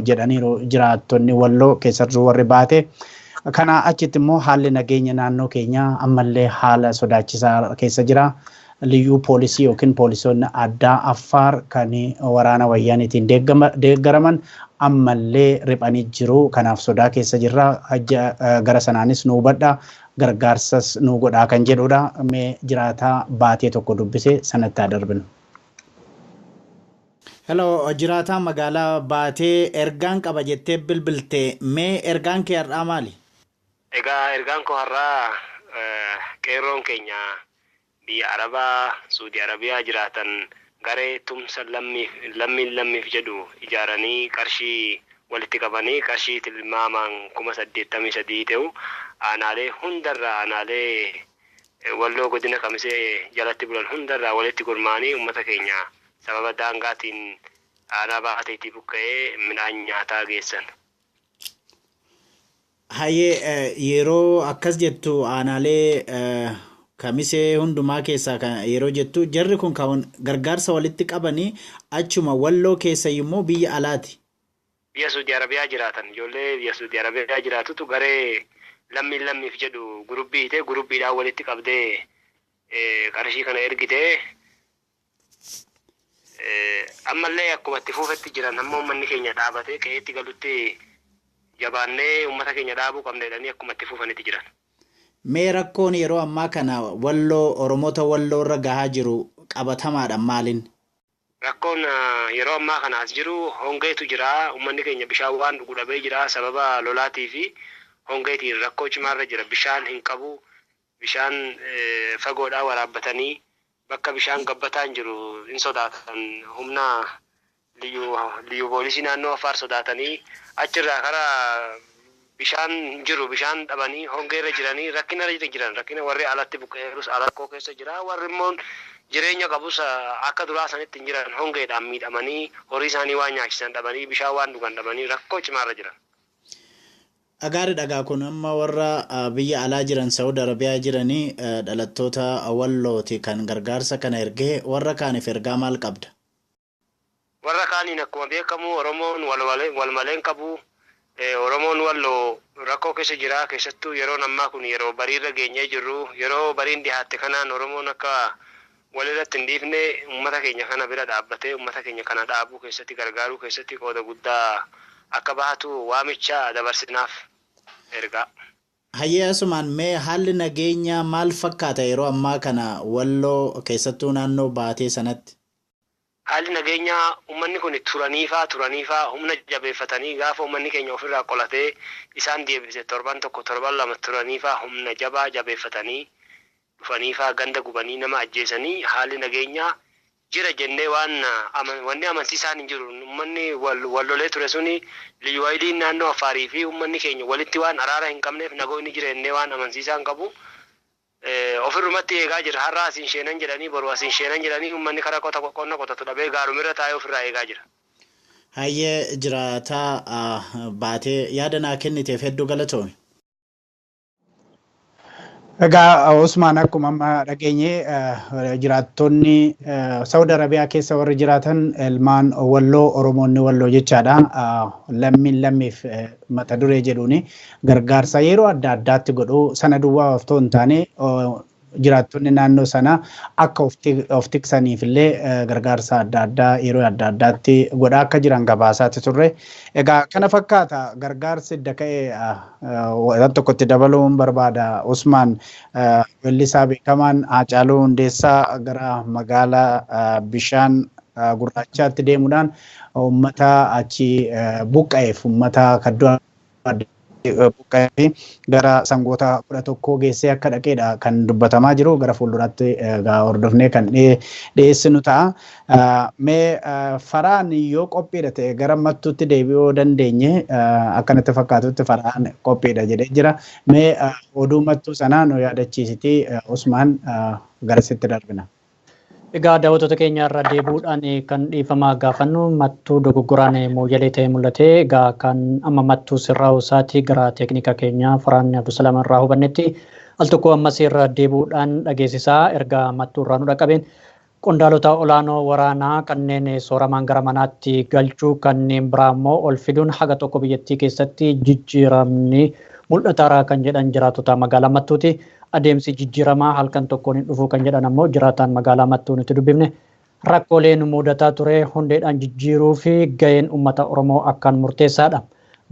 jedhaniiru jiraattonni Walloo, keessattuu warri Baate. Kana achitti immoo haalli nageenya naannoo keenyaa ammallee haala sodaachisaa keessa jira. Liyyuu poolisii yookiin poolisoonni addaa Affaar kan waraana wayyaaniitiin deeggaraman ammallee riphanii jiru. Kanaaf sodaa keessa jirra. Gara sanaanis nu hubadha. Gargaarsas nu godhaa kan jedhudha. Mee jiraataa Baatee tokko dubbise sanatti haa darbinu. Hello, jiraataa magaalaa Baatee, ergaan qaba jettee bilbilte, mee ergaan kee har'aa maali? Egaa ergaan koo har'aa, qeerroon keenya biyya Arabaa Suudi Arabiyaa jiraatan garee tumsa lammiin lammiif jedhu ijaaranii qarshii walitti qabanii, qarshii tilmaamaan 83,000 ta'u aanaalee hundarraa, aanaalee Walloo godina Kamisee jalatti bulan hundarraa walitti gurmaanii uummata keenya sababa daangaatiin aanaa Baateetii buqqa'ee midhaan nyaataa geessan. Hayyee, yeroo akkas jettu aanaalee Kamisee hundumaa keessaa yeroo jettu, jarri kun kan gargaarsa walitti qabanii achuma Walloo keessa immoo biyya alaati? Biyya Suudi Arabiyaa jiraatan, ijoollee biyya Suudi Arabiyaa jiraatutu garee lammiin lammiif jedhu gurubbii hiitee gurubbiidhaan walitti qabdee qarshii kana ergitee, ammallee akkuma itti fuufetti jiran. Hamma uummanni keenya dhaabatee qe'eetti galutti jabaannee uummata keenya dhaabuu qabna jedhanii akkuma itti fuufanitti jiran. Mee rakkoon yeroo ammaa kana Walloo, Oromoota Walloo irra gahaa jiru qabatamaadha maaliin? Rakkoon yeroo ammaa kana as jiru hongeetu jira. Uummanni keenya bishaan waan dhugu dhabee jira. Sababa lolaatii fi hongeetiin rakkoo cimaarra jira. Bishaan hin qabu. Bishaan fagoodhaa waraabbatanii, bakka bishaan gabbataan jiru hin sodaatan. Humna liyyuu poolisii naannoo Affaar sodaatanii achirraa karaa Bishaan hin jiru, bishaan dhabanii hongeerra jiranii, rakkina irra jiran, rakkina warri alatti buqqa'eerus alakkoo keessa jira, warri immoo jireenya qabus akka duraa sanitti hin jiran, hongeedhaan miidhamanii, horii isaanii waan nyaachisan dhabanii, bishaan waan dhugan dhabanii rakkoo cimaarra jiran. Gaarii dhagaa kun amma warra biyya alaa jiran, Saudi Arabiyaa jiranii, dhalattoota Wallooti kan gargaarsa kana ergee, warra kaaniif ergaa maal qabda? Warra kaaniin akkuma beekamu Oromoon wal malee hin qabu. Oromoon Walloo rakkoo keessa jira. Keessattuu yeroon ammaa kun yeroo bariirra geenyee jirru, yeroo bariin dhihaatte kanaan Oromoon akka walirratti hin dhiifne, uummata keenya kana bira dhaabbatee, uummata keenya kana dhaabuu keessatti, gargaaruu keessatti qooda guddaa akka bahatu waamicha dabarsinaaf ergaa. Hayyee, asumaan mee haalli nageenyaa maal fakkaata yeroo ammaa kana Walloo keessattuu naannoo baatee sanatti? Haalli nageenyaa, uummanni kun turaniifaa humna jabeeffatanii, gaafa uummanni keenya ofirraa qolatee isaan deebise, torban tokko torban lama turaniifaa humna jabaa jabeeffatanii dhufaniifaa ganda gubanii nama ajjeesanii, haalli nageenyaa jira jennee waan wanni amansiisaan hin jiru. Uummanni wal lolee ture suni liyyuu hayiliin naannoo Affaarii fi uummanni keenya walitti waan araara hin qabneef, nagoonni jira jennee waan amansiisaa hin qabu. Ofirrumatti eegaa jira. Har'a asiin sheenan jedhanii, boru asiin sheenan jedhanii, uummanni karaa qota qonna qotatu dhabee gaarumirra taa'ee ofirraa eegaa jira. Hayyee, jiraataa baatee yaada naa kenniteef hedduu galatoomi. Egaa Usmaan, akkuma amma dhageenye jiraattonni Saudi Arabiyaa keessa warri jiraatan ilmaan Walloo, Oromoonni Walloo jechaadha. Lammiin lammiif mata duree jedhuuni gargaarsa yeroo adda addaatti godhu. Sana duwwaa otoo hin taane, jiraattonni naannoo sana akka of tiksaniif illee gargaarsa adda addaa yeroo adda addaatti godhaa akka jiran gabaasaatti turre. Egaa kana fakkaata gargaarsi idda ka'ee. Waan tokkotti dabaluun barbaada. Usmaan, weellisaa beekamaan Haacaaluu Hundeessaa gara magaalaa bishaan gurraachaatti deemuudhaan uummata achi buqqa'eef, uummata kaddoo buqqa'ee gara sangoota 11 geessee akka dhaqeedha kan dubbatamaa jiru. Gara fuulduraatti egaa hordofnee kan dhiyeessinu ta'a. Mee Faraan yoo qophiidha ta'e gara Mattuutti deebi'uu dandeenye, akkanatti fakkaatutti Faraan qophiidha jedhee jira. Mee oduu Mattuu sanaa nu yaadachiisiti Usmaan, garasitti darbina. Egaa daawwattoota keenya, irra deebi'uudhaan kan dhiifama gaafannu, Mattuu dogoggoraan Mooyyalee ta'ee mul'ate. Egaa kan amma Mattuu sirraa'uu isaati gara teeknika keenyaa Faraan Abdusalaam irraa hubannetti al tokko ammas irra deebi'uudhaan dhageessisaa erga Mattuu irraa nu dhaqqabeen. Qondaalota olaanoo waraanaa kanneen sooramaan gara manaatti galchuu, kanneen biraa immoo ol fiduun haga tokko biyyattii keessatti jijjiiramni mul'ataara kan jedhan jiraattota magaalaa Mattuuti. Adeemsi jijjiiramaa halkan tokkoon hin dhufu kan jedhan ammoo jiraataan magaalaa Mattuu nuti dubbifne. Rakkooleen mudataa ture hundeedhaan jijjiiruu fi gaheen uummata Oromoo akkaan murteessaadha.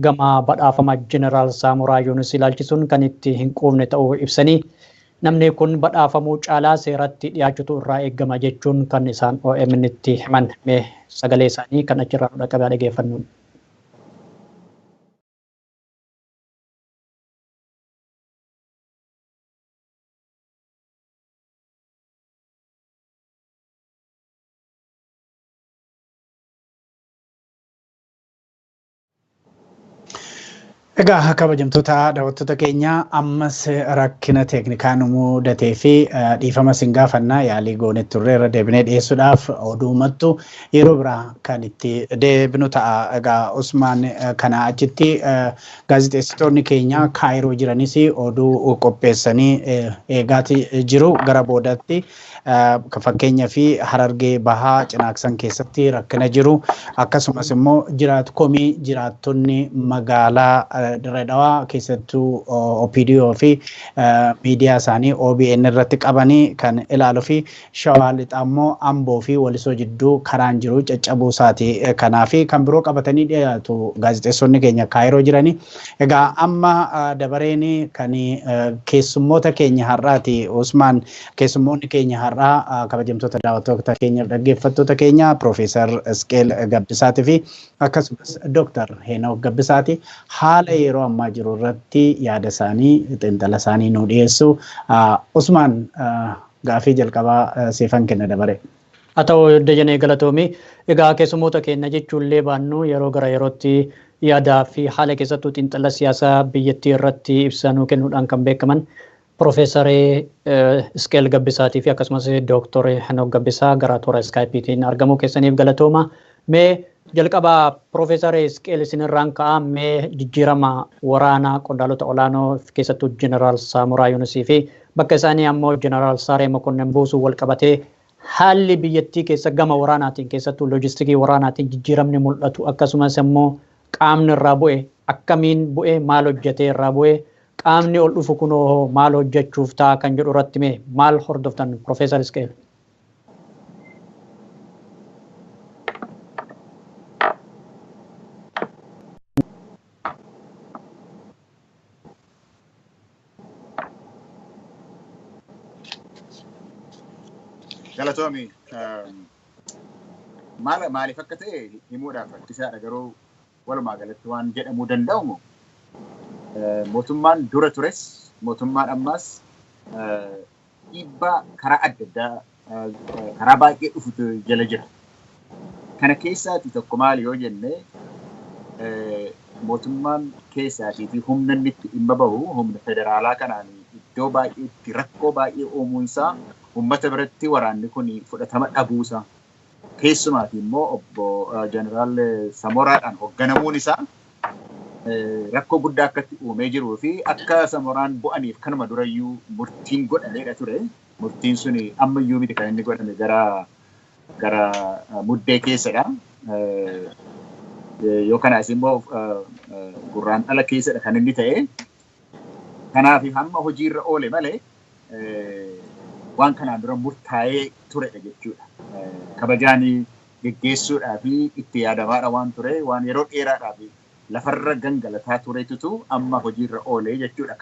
Gama badhaafama Jeneraal Saamuraa Yuunus ilaalchisuun kan itti hin quufne ta'uu ibsanii, namni kun badhaafamuu caalaa seeratti dhiyaachuutu irraa eegama jechuun kan isaan OMN itti himan. Mee sagalee isaanii kan achirraa nu dhaqqabee dhageeffannu. Egaa kabajamtoota daawwattoota keenya, ammas rakkina teeknikaa nu mudatee fi dhiifama isin gaafannaa. Yaalii goonee turre irra deebinee dhiyeessuudhaaf oduu Mattu yeroo biraa kan itti deebinu ta'a. Egaa Usmaan, kana achitti gaazexeessitoonni keenya Kaayiroo jiranis oduu qopheessanii eegaati jiru. Gara boodatti fakkeenya fi Harargee Bahaa Cinaaksan keessatti rakkina jiru, akkasumas immoo jiraat komii jiraattonni magaalaa Dirree Dhawaa keessattuu OPDO fi miidiyaa isaanii OBN irratti qabanii kan ilaaluu fi Shawaa Lixaa immoo Amboo fi Walisoo jidduu karaan jiru caccabuu isaati. Kanaa fi kan biroo qabatanii dhiyaatu gaazexeessonni keenya Kaayiroo jiranii. Egaa amma dabareen kan keessummoota keenya har'aati. Usmaan, keessummoonni keenya har'aa, kabajamtoota daawwattoota keenyaaf dhaggeeffattoota keenya, Piroofeesar Isqeel Gabbisaatii fi akkasumas Dooktar Heenok Gabbisaati. Haala yeroo ammaa jiru irratti yaada isaanii, xiinxala isaanii nu dhiyeessu. Usmaan, gaafii jalqabaa siifan kenna dabare. Haa ta'u Dajanee, galatoomi. Egaa keessummoota keenya jechuullee baannu, yeroo gara yerootti Yaadaa fi haala keessattuu xiinxala siyaasaa biyyattii irratti ibsa nuu kennuudhaan kan beekaman Profeesar Isqeel Gabbisaatii fi akkasumas Dooktor Henook Gabbisaa gara toora iskaayipiitiin argamuu keessaniif galatooma. Mee jalqabaa Profeesar Isqeel isinirraan ka'a. Mee jijjiirama waraanaa qondaalota olaanoo keessattuu Jeneraal Saamuraa Yuunusii fi bakka isaanii ammoo Jeneraal Saaree Mokonnin buusuu wal qabatee haalli biyyattii keessa gama waraanaatiin keessattuu loojistikii waraanaatiin jijjiiramni mul'atu, akkasumas immoo qaamni irraa bu'e akkamiin bu'e, maal hojjetee irraa bu'e, qaamni ol dhufu kunoo maal hojjechuuf ta'a kan jedhu irratti mee maal hordoftan, Profeesar Isqeel? Galatoomi. Maal maaliif akka ta'e himuudhaaf rakkisaadha, garuu walumaa galatti waan jedhamuu danda'umu mootummaan dura tures mootummaan ammaas dhiibbaa karaa adda addaa karaa baay'ee dhufutu jala jira. Kana keessaati tokko maali yoo jenne, mootummaan keessaatii fi humna inni itti dhimma bahu humna federaalaa kanaan iddoo baay'eetti rakkoo baay'ee uumuunsaa uummata biratti waraanni kun fudhatama dhabuusaa, keessumaati immoo obbo Jeneraal Samoraadhaan hoogganamuun isaa rakkoo guddaa akkatti uumee jiruu fi akka Samoraan bu'aniif kanuma durayyuu murtiin godhameedha ture. Murtiin sun ammayyuu miti kan inni godhame, gara muddee keessadha. Yoo kanaas immoo gurraan dhala keessadha kan inni ta'e. Kanaaf hamma hojiirra oole malee waan kanaan dura murtaa'ee turedha jechuudha. Kabajaan geggeessuudhaa fi itti yaadamaadha waan ture, waan yeroo dheeraadhaaf lafarra gangalataa turetutu amma hojiirra oolee jechuudha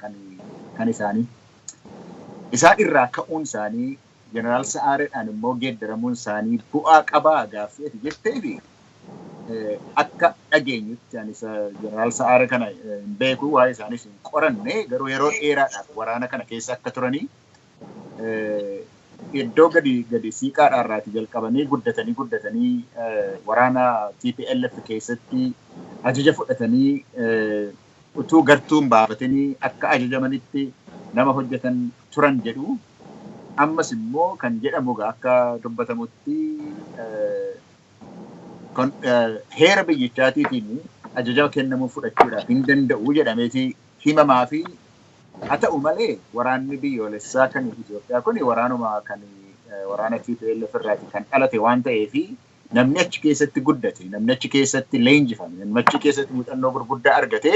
kan isaanii. Isaan irraa ka'uun isaanii Jeneraal Sa'aareedhaan immoo geeddaramuun isaanii bu'aa qabaa gaaffii ati jettee fi akka dhageenyutti, ani Jeneraal Sa'aare kana hin beeku, waa'ee isaaniis hin qoranne, garuu yeroo dheeraadhaaf waraana kana keessa akka turanii iddoo gadi gadi siiqaadhaarraati jalqabanii guddatanii guddatanii waraana TPLF keessatti ajaja fudhatanii utuu gartuun baafatanii akka ajajamanitti nama hojjetan turan jedhu. Ammas immoo kan jedhamu akka dubbatamutti heera biyyichaatiitiin ajaja kennamuu fudhachuudhaaf hin danda'u jedhameeti himamaa fi haa ta'u malee waraanni biyyoolessaa kan Itoophiyaa kun waraanuma kan waraana TPLF irraati kan dhalate waan ta'eef, namni achi keessatti guddate, namni achi keessatti leenjifame, namni achi keessatti muuxannoo gurguddaa argate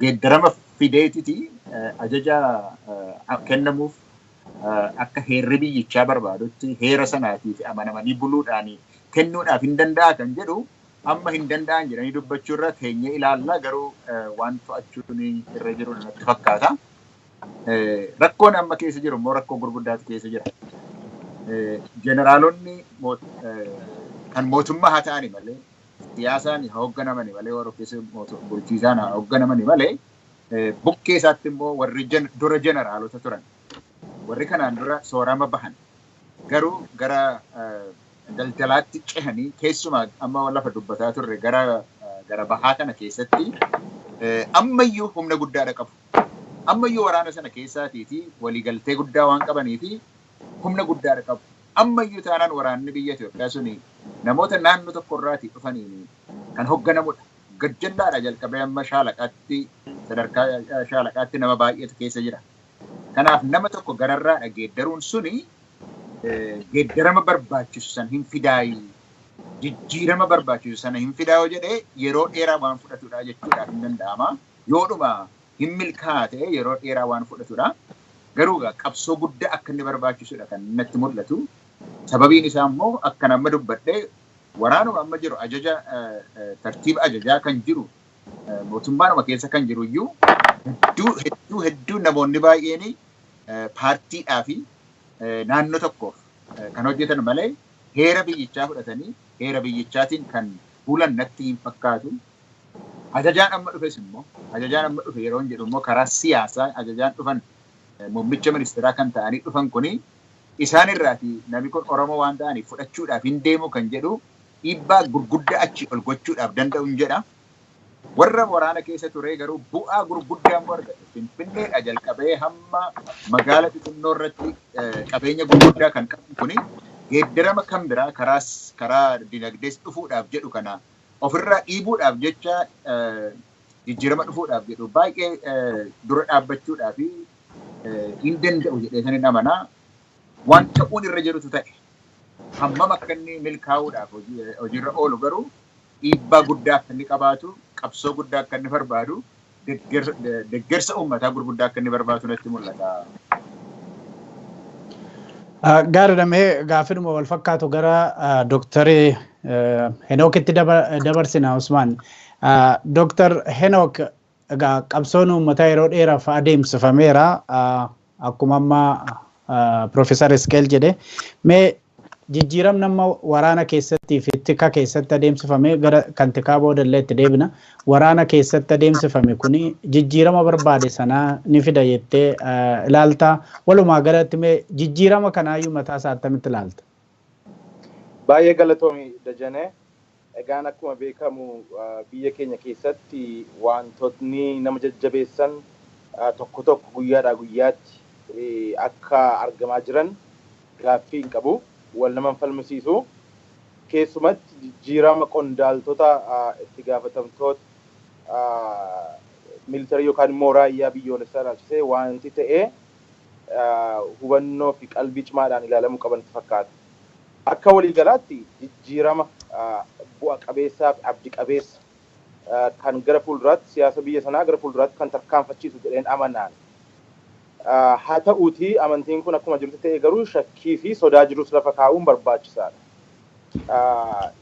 geeddarama fideetiti ajaja kennamuuf akka heerri biyyichaa barbaadutti heera sanaatiif amanamanii buluudhaan kennuudhaaf hin danda'a kan jedhu amma hin danda'an jedhanii dubbachuu irra teenyee ilaalla, garuu waan to'achuun irra jiru natti fakkaata. Rakkoon amma keessa jiru immoo rakkoo gurguddaatu keessa jira. Jeneraalonni kan mootummaa haa ta'ani malee, siyaasaan haa hoogganamani malee, warra keessa bulchiisaan haa hoogganamani malee, bukkee isaatti immoo warri dura jeneraalota turan, warri kanaan dura soorama bahan garuu gara daldalaatti cehanii, keessumaa amma lafa dubbataa turre gara bahaa kana keessatti ammayyuu humna guddaadha qabu. Ammayyuu waraana sana keessaatiiti waliigaltee guddaa waan qabanii fi humna guddaadha qabu. Ammayyuu taanaan waraanni biyya Itoophiyaa suni namoota naannoo tokkorraatii dhufaniin kan hoogganamudha. Gajjallaadha jalqabee amma shaalaqaatti, sadarkaa shaalaqaatti nama baay'eetu keessa jira. Kanaaf nama tokko gararraadha geeddaruun suni geeddarama barbaachisu san hin fidaayi, jijjiirama barbaachisu sana hin fidaayoo jedhee yeroo dheeraa waan fudhatudha jechuudhaaf hin danda'ama. Yoodhuma hin milkaa'aa ta'e yeroo dheeraa waan fudhatudha. Garuu qabsoo guddaa akka inni barbaachisudha kan natti mul'atu. Sababiin isaa immoo akka nama dubbadhee waraanuma amma jiru ajaja tartiiba ajajaa kan jiru mootummaanuma keessa kan jiru iyyuu hedduu hedduu hedduu namoonni baay'een paartiidhaa fi naannoo tokkoof kan hojjetan malee heera biyyichaa fudhatanii heera biyyichaatiin kan bulan natti hin fakkaatu. Ajajaan amma dhufes immoo, ajajaan amma dhufe yeroo jedhu immoo karaa siyaasaa ajajaan dhufan muummicha ministeeraa kan ta'anii dhufan kuni isaan irraati namni kun Oromoo waan ta'aniif fudhachuudhaaf hin deemu kan jedhu dhiibbaa gurguddaa achi ol gochuudhaaf danda'u hin jedha. Warra waraana keessa ture garuu bu'aa gurguddaa immoo argate. Finfinneedha jalqabee hamma magaala xixinnoo irratti qabeenya gurguddaa kan qabu kuni geeddarama kan biraa karaa dinagdees dhufuudhaaf jedhu kana ofirraa dhiibuudhaaf jecha jijjiirama dhufuudhaaf jedhu baay'ee dura dhaabbachuudhaaf hin danda'u jedhee sanin amanaa. Waan ta'uun irra jirutu ta'e. Hammam akka inni milkaa'uudhaaf hojiirra oolu garuu dhiibbaa guddaa akka inni qabaatu, qabsoo guddaa akka inni barbaadu, deeggarsa uummataa gurguddaa akka inni barbaadu natti mul'ata. Gaariidha. Mee gaaffiidhuma wal fakkaatu gara Dooktarii Henookitti dabarsina, Usmaan. Dooktar Henook, egaa qabsoon uummataa yeroo dheeraaf adeemsifameera. Akkuma amma Piroofeesar Isqeel jedhe. Mee jijjiiramni amma waraana keessattii fi tika keessatti adeemsifame, gara kan tikaa booda illee itti deebina. Waraana keessatti adeemsifame kuni jijjiirama barbaade sanaa ni fida jettee ilaalta? Walumaa galatti mee jijjiirama kanaayyuu mataa isaa attamitti ilaalta? Baay'ee galatoomi, Dajanee. Egaan akkuma beekamu biyya keenya keessatti wantootni nama jajjabeessan tokko tokko guyyaadhaa guyyaatti akka argamaa jiran gaaffii hin qabu. Wal nama falmisiisu. Keessumatti jijjiirama qondaaltota itti gaafatamtoota militarii yookaan immoo raayyaa biyyoolessaa ilaalchisee wanti ta'ee hubannoo fi qalbii cimaadhaan ilaalamuu qaban fakkaata. Akka waliigalaatti jijjiirama bu'a qabeessaa fi abdi qabeessa kan gara fuulduraatti siyaasa biyya sanaa gara fuulduraatti kan tarkaanfachiisu jedheen amanaan. Haa ta'uutii amantiin kun akkuma jirutti ta'e garuu shakkii fi sodaa jirus lafa kaa'uun barbaachisaadha.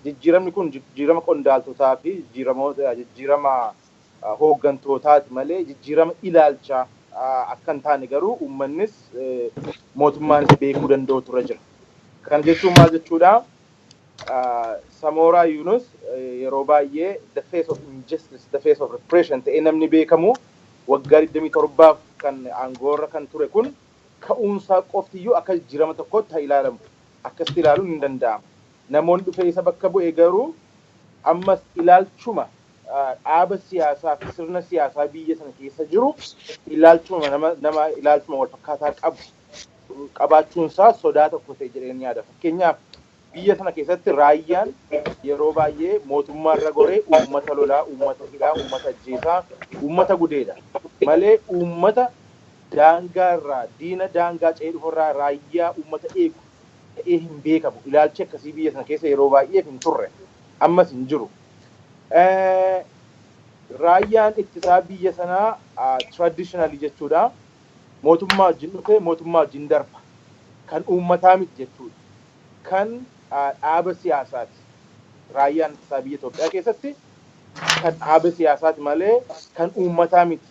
Jijjiiramni kun jijjiirama qondaaltotaa fi jijjiirama hooggantootaati malee jijjiirama ilaalchaa akka hin taane garuu uummannis mootummaanis beekuu danda'u turre jira. Kana jechuun maal jechuudha? Samooraa Yunus yeroo baay'ee the face of injustice, the face of repression ta'ee namni beekamu waggaa 27f kan aangoorra kan ture kun ka'uunsaa qoftiyyuu akka jijjiirama tokkotti haa ilaalamu. Akkasitti ilaaluun hin danda'amu. Namoonni dhufee isa bakka bu'e garuu ammas ilaalchuma dhaaba siyaasaa fi sirna siyaasaa biyya sana keessa jiru ilaalchuma nama ilaalchuma wal fakkaataa qabu qabaachuunsaa sodaa tokko ta'e jedheen yaada. Fakkeenyaaf, biyya sana keessatti raayyaan yeroo baay'ee mootummaa irra goree uummata lolaa, uummata hidhaa, uummata ajjeesaa, uummata gudeedha. Malee uummata daangaa irraa diina daangaa ce'ee dhufurraa raayyaa uummata eegu ta'ee hin beekamu. Ilaalchi akkasii biyya sana keessa yeroo baay'eef hin turre. Ammas hin jiru. Raayyaan ittisaa biyya sanaa traditionally jechuudha. Mootummaa wajjin dhufee mootummaa wajjin darba. Kan uummataa miti jechuudha. Kan dhaaba siyaasaati. Raayyaan ittisaa biyya Itoophiyaa keessatti kan dhaaba siyaasaati malee kan uummataa miti.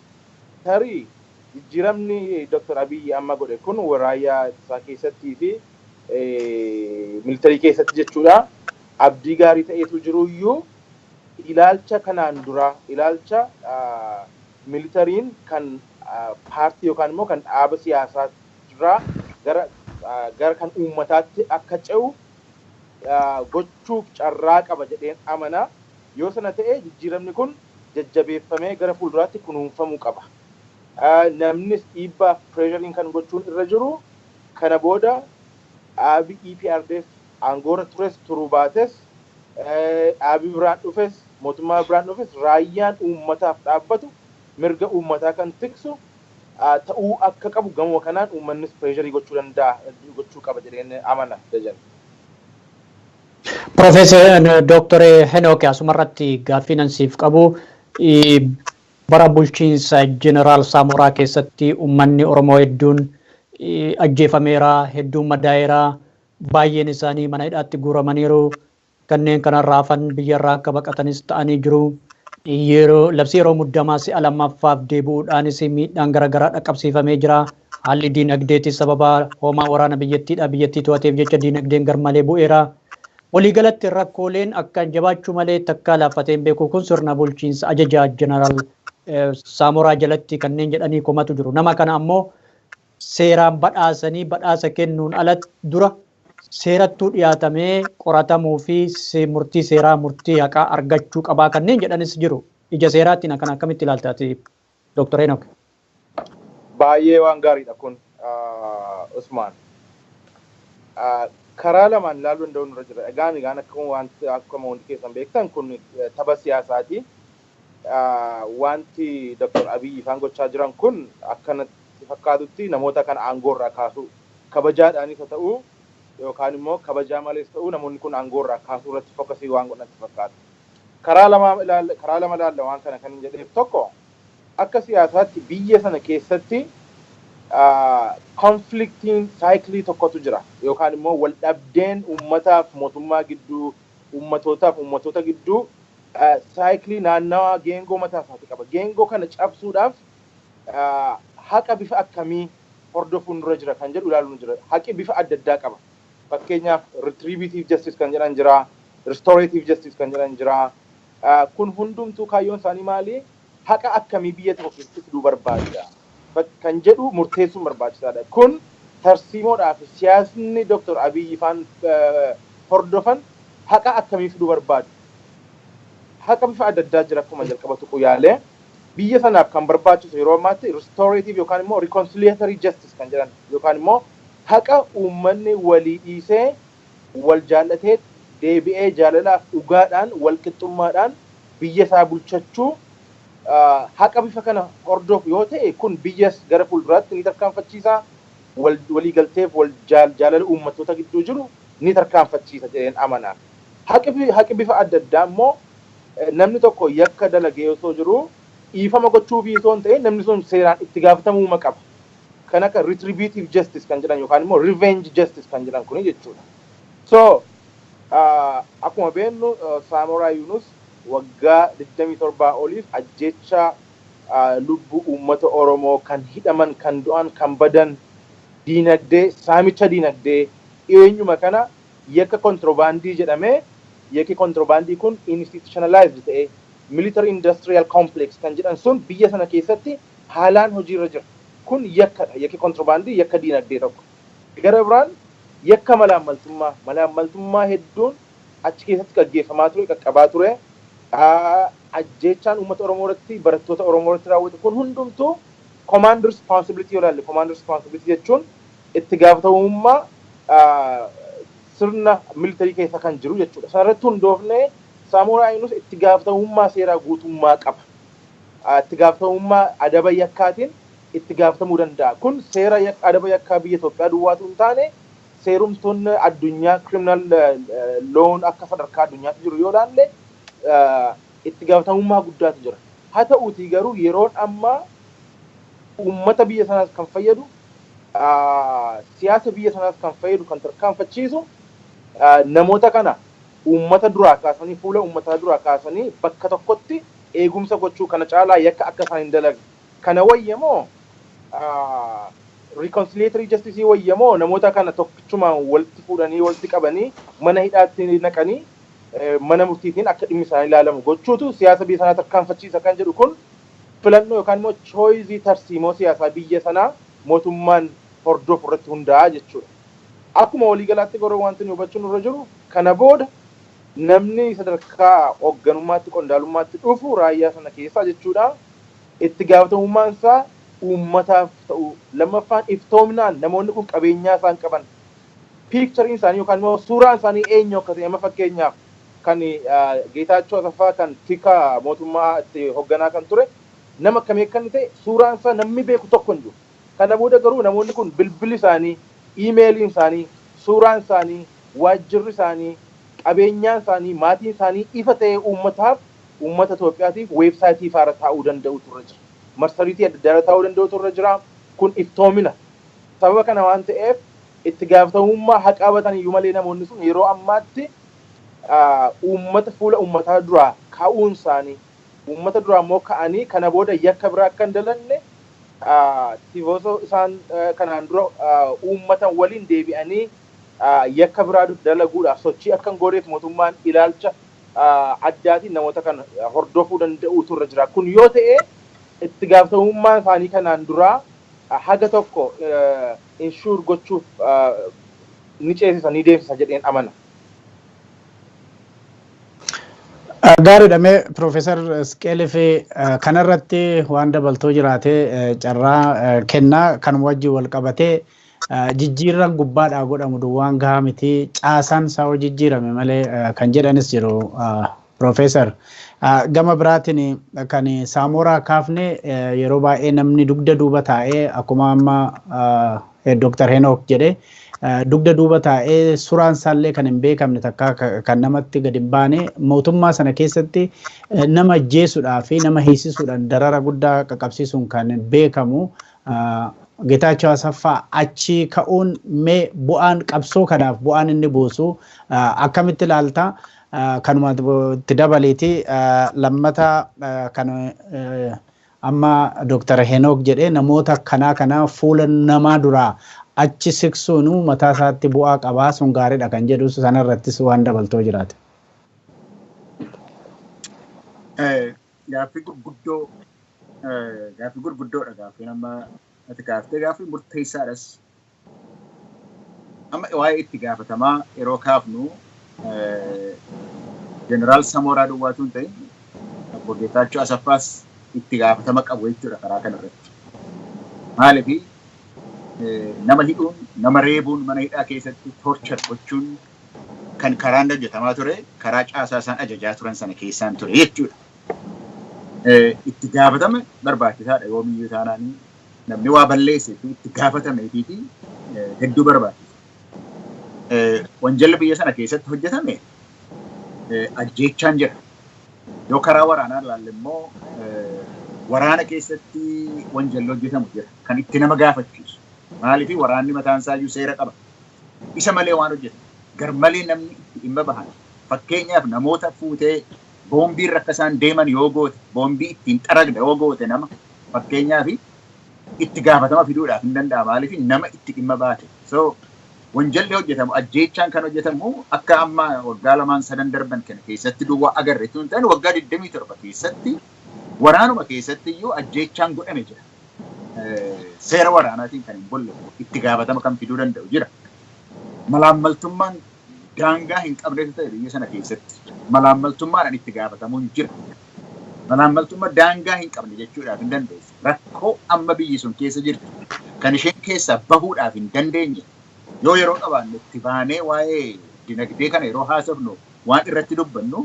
Tarii jijjiiramni Dr. Abiyyi amma godhe kun raayyaa ittisaa keessattii fi militarii keessatti jechuudha. Abdii gaarii ta'etu jiruyyuu ilaalcha kanaan dura ilaalcha militariin kan paartii yookaan immoo kan dhaaba siyaasaa irraa gara kan uummataatti akka ce'u gochuuf carraa qaba jedheen amana. Yoo sana ta'e jijjiiramni kun jajjabeeffamee gara fuulduraatti kunuunfamuu qaba. Namnis dhiibbaa pressureiin kan gochuun irra jiru kana booda dhaabi EPRDF aangoorra tures turuu baates, dhaabii biraan dhufes, mootummaa biraan dhufes, raayyaan uummataaf dhaabbatu mirga uummataa kan tiksu ta'uu akka qabu gamuma kanaan uummannis pressure gochuu danda'a, gochuu qaba jedheen amana, Dajan. Profeesar Dooktor Henook, asumarratti gaaffii nan siif qabu, bara bulchiinsa Jeneraal Saamoraa keessatti uummanni Oromoo hedduun ajjeefameera, hedduun madaa'eera, baay'een isaanii mana hidhaatti guuramaniiru, kanneen kanarraa hafan biyyarraa akka baqatanis ta'anii jiru. Yeroo labsii yeroo muddamaa si'a lammaffaaf deebi'uudhaanis miidhaan garaagaraa dhaqqabsiifamee jira. Haalli diinagdeetis sababa hoomaa waraana biyyattiidha biyyattii to'ateef jecha diinagdeen garmalee bu'eera. Waliigalatti rakkooleen akkaan jabaachuu malee takkaa laaffatee hin beeku kun sirna bulchiinsa ajajaa Jeneraal Saamoraa jalatti kanneen jedhanii komatu jiru. Nama kana ammoo seeraan badhaasanii badhaasa kennuun alatti dura seerattuu dhiyaatamee qoratamuu fi murtii seeraa, murtii haqaa argachuu qabaa kanneen jedhanis jiru. Ija seeraattiin akkana akkamitti ilaaltaati, Dr. Enoch? Baay'ee waan gaariidha kun, Usmaan. Karaa lamaan ilaaluu danda'u nurra jira. Egaan akkuma hundi keessan beektan, kun tapha siyaasaati. Wanti Dr. Abiy ifaan gochaa jiran kun akkanatti fakkaatutti namoota kana aangoo irraa kaasuu, kabajaadhaanis haa ta'u yookaan immoo kabajaa malees ta'u, namoonni kun aangoo irraa kaasuu irratti focus waan godhantti fakkaata. Karaa lama ilaalla waan kana kan hin jedheef, tokko akka siyaasaatti biyya sana keessatti conflictiin cycle tokkotu jira, yookaan immoo wal dhabdeen uummataaf mootummaa gidduu, uummatootaaf uummatoota gidduu cycle naannawaa geengoo mataa isaati qaba. Geengoo kana cabsuudhaaf haqa bifa akkamii hordofuun dura jira kan jedhu ilaaluun jira. Haqi bifa adda addaa qaba. Fakkeenyaaf, retributive justice kan jedhan jira, restorative justice kan jedhan jira. Kun hundumtuu kaayyoon isaanii maali? Haqa akkamii biyya tokko keessatti fiduu barbaada kan jedhu murteessuun barbaachisaadha. Kun tarsiimoodhaaf siyaasni Dr. Abiy ifaan hordofan haqa akkamii fiduu barbaadu? Haqa bifa adda addaa jira. Akkuma jalqaba tuqu yaalee, biyya sanaaf kan barbaachisu yeroo ammaatti restorative yookaan immoo reconciliatory justice kan jedhan, yookaan immoo haqa uummanni walii dhiisee, wal jaallatee, deebi'ee jaalalaaf dhugaadhaan wal qixxummaadhaan biyya isaa bulchachuu, haqa bifa kana hordofu yoo ta'e, kun biyyas gara fuulduraatti ni tarkaanfachiisa, waliigalteef wal jaalala uummattoota gidduu jiru ni tarkaanfachiisa jedheen amana. Haqi bifa adda addaa immoo namni tokko yakka dalagee osoo jiru dhiifama gochuufii osoo hin ta'in, namni sun seeraan itti gaafatamuu qaba. Kan akka retributive justice kan jedhan yookaan immoo revenge justice kan jedhan kuni jechuudha. So akkuma beeknu, Saamoraa Yunus waggaa 27 oliif ajjecha lubbuu uummata Oromoo, kan hidhaman, kan du'an, kan badan, diinagdee, saamicha diinagdee, eenyuma kana yakka kontiroobaandii jedhamee, yakki kontiroobaandii kun institutionalized ta'ee, military industrial complex kan jedhan sun biyya sana keessatti haalaan hojiirra jira. Kun yakkadha. Yakki kontiroobaandii yakka diinagdee tokko. Gara biraan yakka malaammaltummaa hedduun achi keessatti gaggeeffamaa ture, qaqqabaa ture. Ajjeechaan uummata Oromoo irratti, barattoota Oromoo irratti raawwate kun hundumtuu command responsibility yoo ilaalle, command responsibility jechuun itti gaafatamummaa sirna militarii keessa kan jiru jechuudha. Sanarratti hundoofnee Saamoraa Yunus itti gaafatamummaa seeraa guutummaa qaba. Itti gaafatamummaa adaba yakkaatiin itti gaafatamuu danda'a. Kun seera adaba yakkaa biyya Itoophiyaa duwwaatu hin taane, seerumtoonni addunyaa, criminal lawn akka sadarkaa addunyaatti jiru yoo ilaalle, itti gaafatamummaa guddaatu jira. Haa ta'uutii garuu yeroon ammaa uummata biyya sanaas kan fayyadu, siyaasa biyya sanaas kan fayyadu, kan tarkaanfachiisu, namoota kana uummata duraa kaasanii, fuula uummataa duraa kaasanii bakka tokkotti eegumsa gochuu, kana caalaa yakka akka isaan hin dalagne. Kana wayyamoo reconciliatory justice wayyamoo namoota kana tokkichumaan walitti fuudhanii, walitti qabanii, mana hidhaatti naqanii, mana murtiitiin akka dhimmi isaanii ilaalamu gochuutu siyaasa biyya sanaa tarkaanfachiisa kan jedhu, kun filannoo yookaan immoo choice tarsiimoo siyaasaa biyya sanaa mootummaan hordofu irratti hundaa'a jechuudha. Akkuma waliigalaatti garuu wanti nu hubachuun nurra jiru, kana booda namni sadarkaa hoogganummaatti, qondaalummaatti dhufu raayyaa sana keessaa jechuudha, itti gaafatamummaan isaa uummataaf ta'u, lammaffaan iftoominaan namoonni kun qabeenyaa isaan qaban, pictureiin isaanii yookaan immoo suuraan isaanii eenyu akka ta'e, amma fakkeenyaaf kan Geetaachoo Asaffaa, kan tika mootummaa itti hoogganaa kan ture, nama akkamii akka inni ta'e suuraan isaa namni beeku tokko hin jiru. Kana booda garuu namoonni kun bilbilli isaanii, iimeeliin isaanii, suuraan isaanii, waajjirri isaanii, qabeenyaan isaanii, maatiin isaanii ifa ta'ee uummataaf, uummata Itoophiyaatiif weebsaayitii faara taa'uu danda'utu irra jira. Marsariitii adda addaa taa'uu danda'utu irra jira. Kun iftoomina. Sababa kana waan ta'eef itti gaafatamummaa haa qabatan iyyuu malee, namoonni sun yeroo ammaatti uummata, fuula uummataa duraa ka'uun isaanii, uummata duraa immoo ka'anii kana booda yakka biraa akka hin dalanne, tifoosoo isaan kanaan dura uummata waliin deebi'anii yakka biraa dalaguudhaaf sochii akka hin gooneef mootummaan ilaalcha addaatiin namoota kana hordofuu danda'uutu irra jira. Kun yoo ta'e itti gaafatamummaan isaanii kanaan duraa haga tokko ensure gochuuf ni ceesisa, ni deemsisa jedheen amana. Gaariidha. Mee Piroofeesar Isqeelii fi kanarratti waan dabaltoo jiraate carraa kennaa kan wajjin wal qabatee, jijjiirran gubbaadhaa godhamu duwwaan gahaa miti, caasaan isaa hoo jijjiirame malee kan jedhanis jiru, Piroofeesar. Gama biraatiin kan Saamoraa kaafne, yeroo baay'ee namni dugda duuba taa'ee, akkuma amma Dr. Henook jedhe, dugda duuba taa'ee suraan isaallee kan hin beekamne takka kan namatti gadi hin baane, mootummaa sana keessatti nama ajjeesuudhaa fi nama hiisisuudhaan darara guddaa qaqqabsiisuun kan beekamu Geetaachoo Asaffaa achi ka'uun, mee bu'aan qabsoo kanaaf bu'aan inni buusu akkamitti ilaalta? Kanuma itti dabaleeti lammata kan amma Dr. Henook jedhee, namoota kanaa kana fuula namaa duraa achi siqsuun mataa isaatti bu'aa qabaa, sun gaariidha kan jedhu sanarrattis waan dabaltoo jiraate. Gaaffii gurguddoo, gaaffii gurguddoodha gaaffiin amma ati gaaftee, gaaffii murteessaadhas. Amma waa'ee itti gaafatamaa yeroo kaafnu, Jeneraal Samooraa duwwaatu hin ta'in, Obbo Geetaachoo Asaffaas itti gaafatama qabu jechuudha karaa kanarratti. Maaliif, nama hidhuun, nama reebuun, mana hidhaa keessatti torture gochuun kan karaan hojjetamaa ture karaa caasaa isaan ajajaa turan sana keessaan ture jechuudha. Itti gaafatama barbaachisaadha yoomiyyuu taanaan, namni waa balleesse fi itti gaafatameetii hedduu barbaachisa. Wanjalli biyya sana keessatti hojjetame ajjeechaan jira. Yoo karaa waraanaa ilaalle immoo, waraana keessatti wanjalli hojjetamu jira. Kan itti nama gaafachiisu. Maaliif, waraanni mataan isaayyuu seera qaba. Isa malee waan hojjetamu. Garmalee namni itti dhimma bahan. Fakkeenyaaf, namoota fuutee boombii irra akka isaan deeman yoo goote, boombii ittiin xaragda yoo goote, nama fakkeenyaaf itti gaafatama fiduudhaaf hin danda'a. Maaliif, nama itti dhimma baate. So wanjalli hojjetamu, ajjeechaan kan hojjetamu, akka amma waggaa lamaan sadan darban kana keessatti duwwaa agarre tun ta'an, waggaa 27 keessatti waraanuma keessatti iyyuu ajjeechaan godhame jira. Seera waraanaatiin kan hin bulle itti gaafatama kan fiduu danda'u jira. Malaammaltummaan daangaa hin qabnetu ta'e biyya sana keessatti. Malaammaltummaadhaan itti gaafatamuun jira. Malaammaltummaa daangaa hin qabne jechuudhaaf hin dandeessu. Rakkoo amma biyyi sun keessa jirtu kan isheen keessaa bahuudhaaf hin dandeenye, yoo yeroo qabaanne itti baanee waa'ee dinagdee kana yeroo haasofnu waan irratti dubbannu,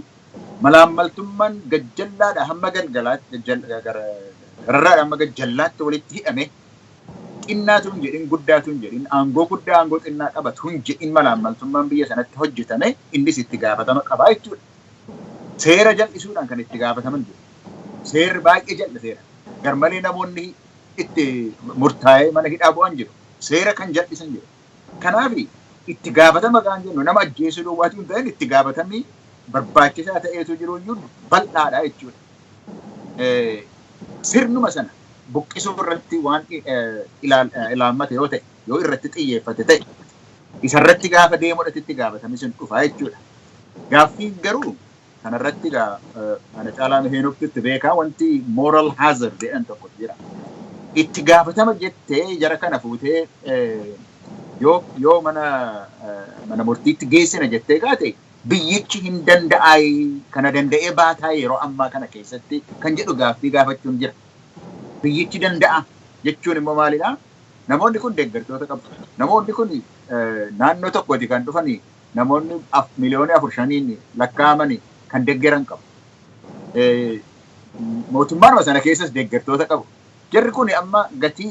malaammaltummaan gajjallaadha hamma galgalaatti, gararraadha hamma gajjallaatti walitti hidhame, xinnaatu hin jedhin, guddaatu hin jedhin, aangoo guddaa aangoo xinnaa qabatu hin jedhin, malaammaltummaan biyya sanatti hojjetame innis itti gaafatama qabaa jechuudha. Seera jal'isuudhaan kan itti gaafataman jiru. Seerri baay'ee jal'iseera. Garmalee namoonni itti murtaa'ee mana hidhaa bu'an jiru. Seera kan jal'isan jiru. Kanaaf itti gaafatama kan jennu nama ajjeesuu duwwaatu hin ta'in, itti gaafatamni barbaachisaa ta'eetu jiru iyyuu bal'aadha jechuudha. Sirnuma sana buqqisuu irratti waan ilaammate yoo ta'e, yoo irratti xiyyeeffate ta'e, isarratti gaafa deemudha itti gaafatamni sun dhufa jechuudha. Gaaffiin garuu kanarratti ana caalaa Heenoktitti beekaa, wanti moral hazard jedhan tokko jira. Itti gaafatama jettee jara kana fuutee yoo mana murtiitti geessina jettee gaate, biyyichi hin danda'aayi, kana danda'ee baataa yeroo ammaa kana keessatti kan jedhu gaaffii gaafachuun jira. Biyyichi danda'a jechuun immoo maalidhaa? Namoonni kun deeggartoota qabu. Namoonni kun naannoo tokkooti kan dhufanii, namoonni miliyoona 4-5n lakkaa'amanii kan deeggaran qabu. Mootummaanuma sana keessas deeggartoota qabu. Jarri kun amma gatii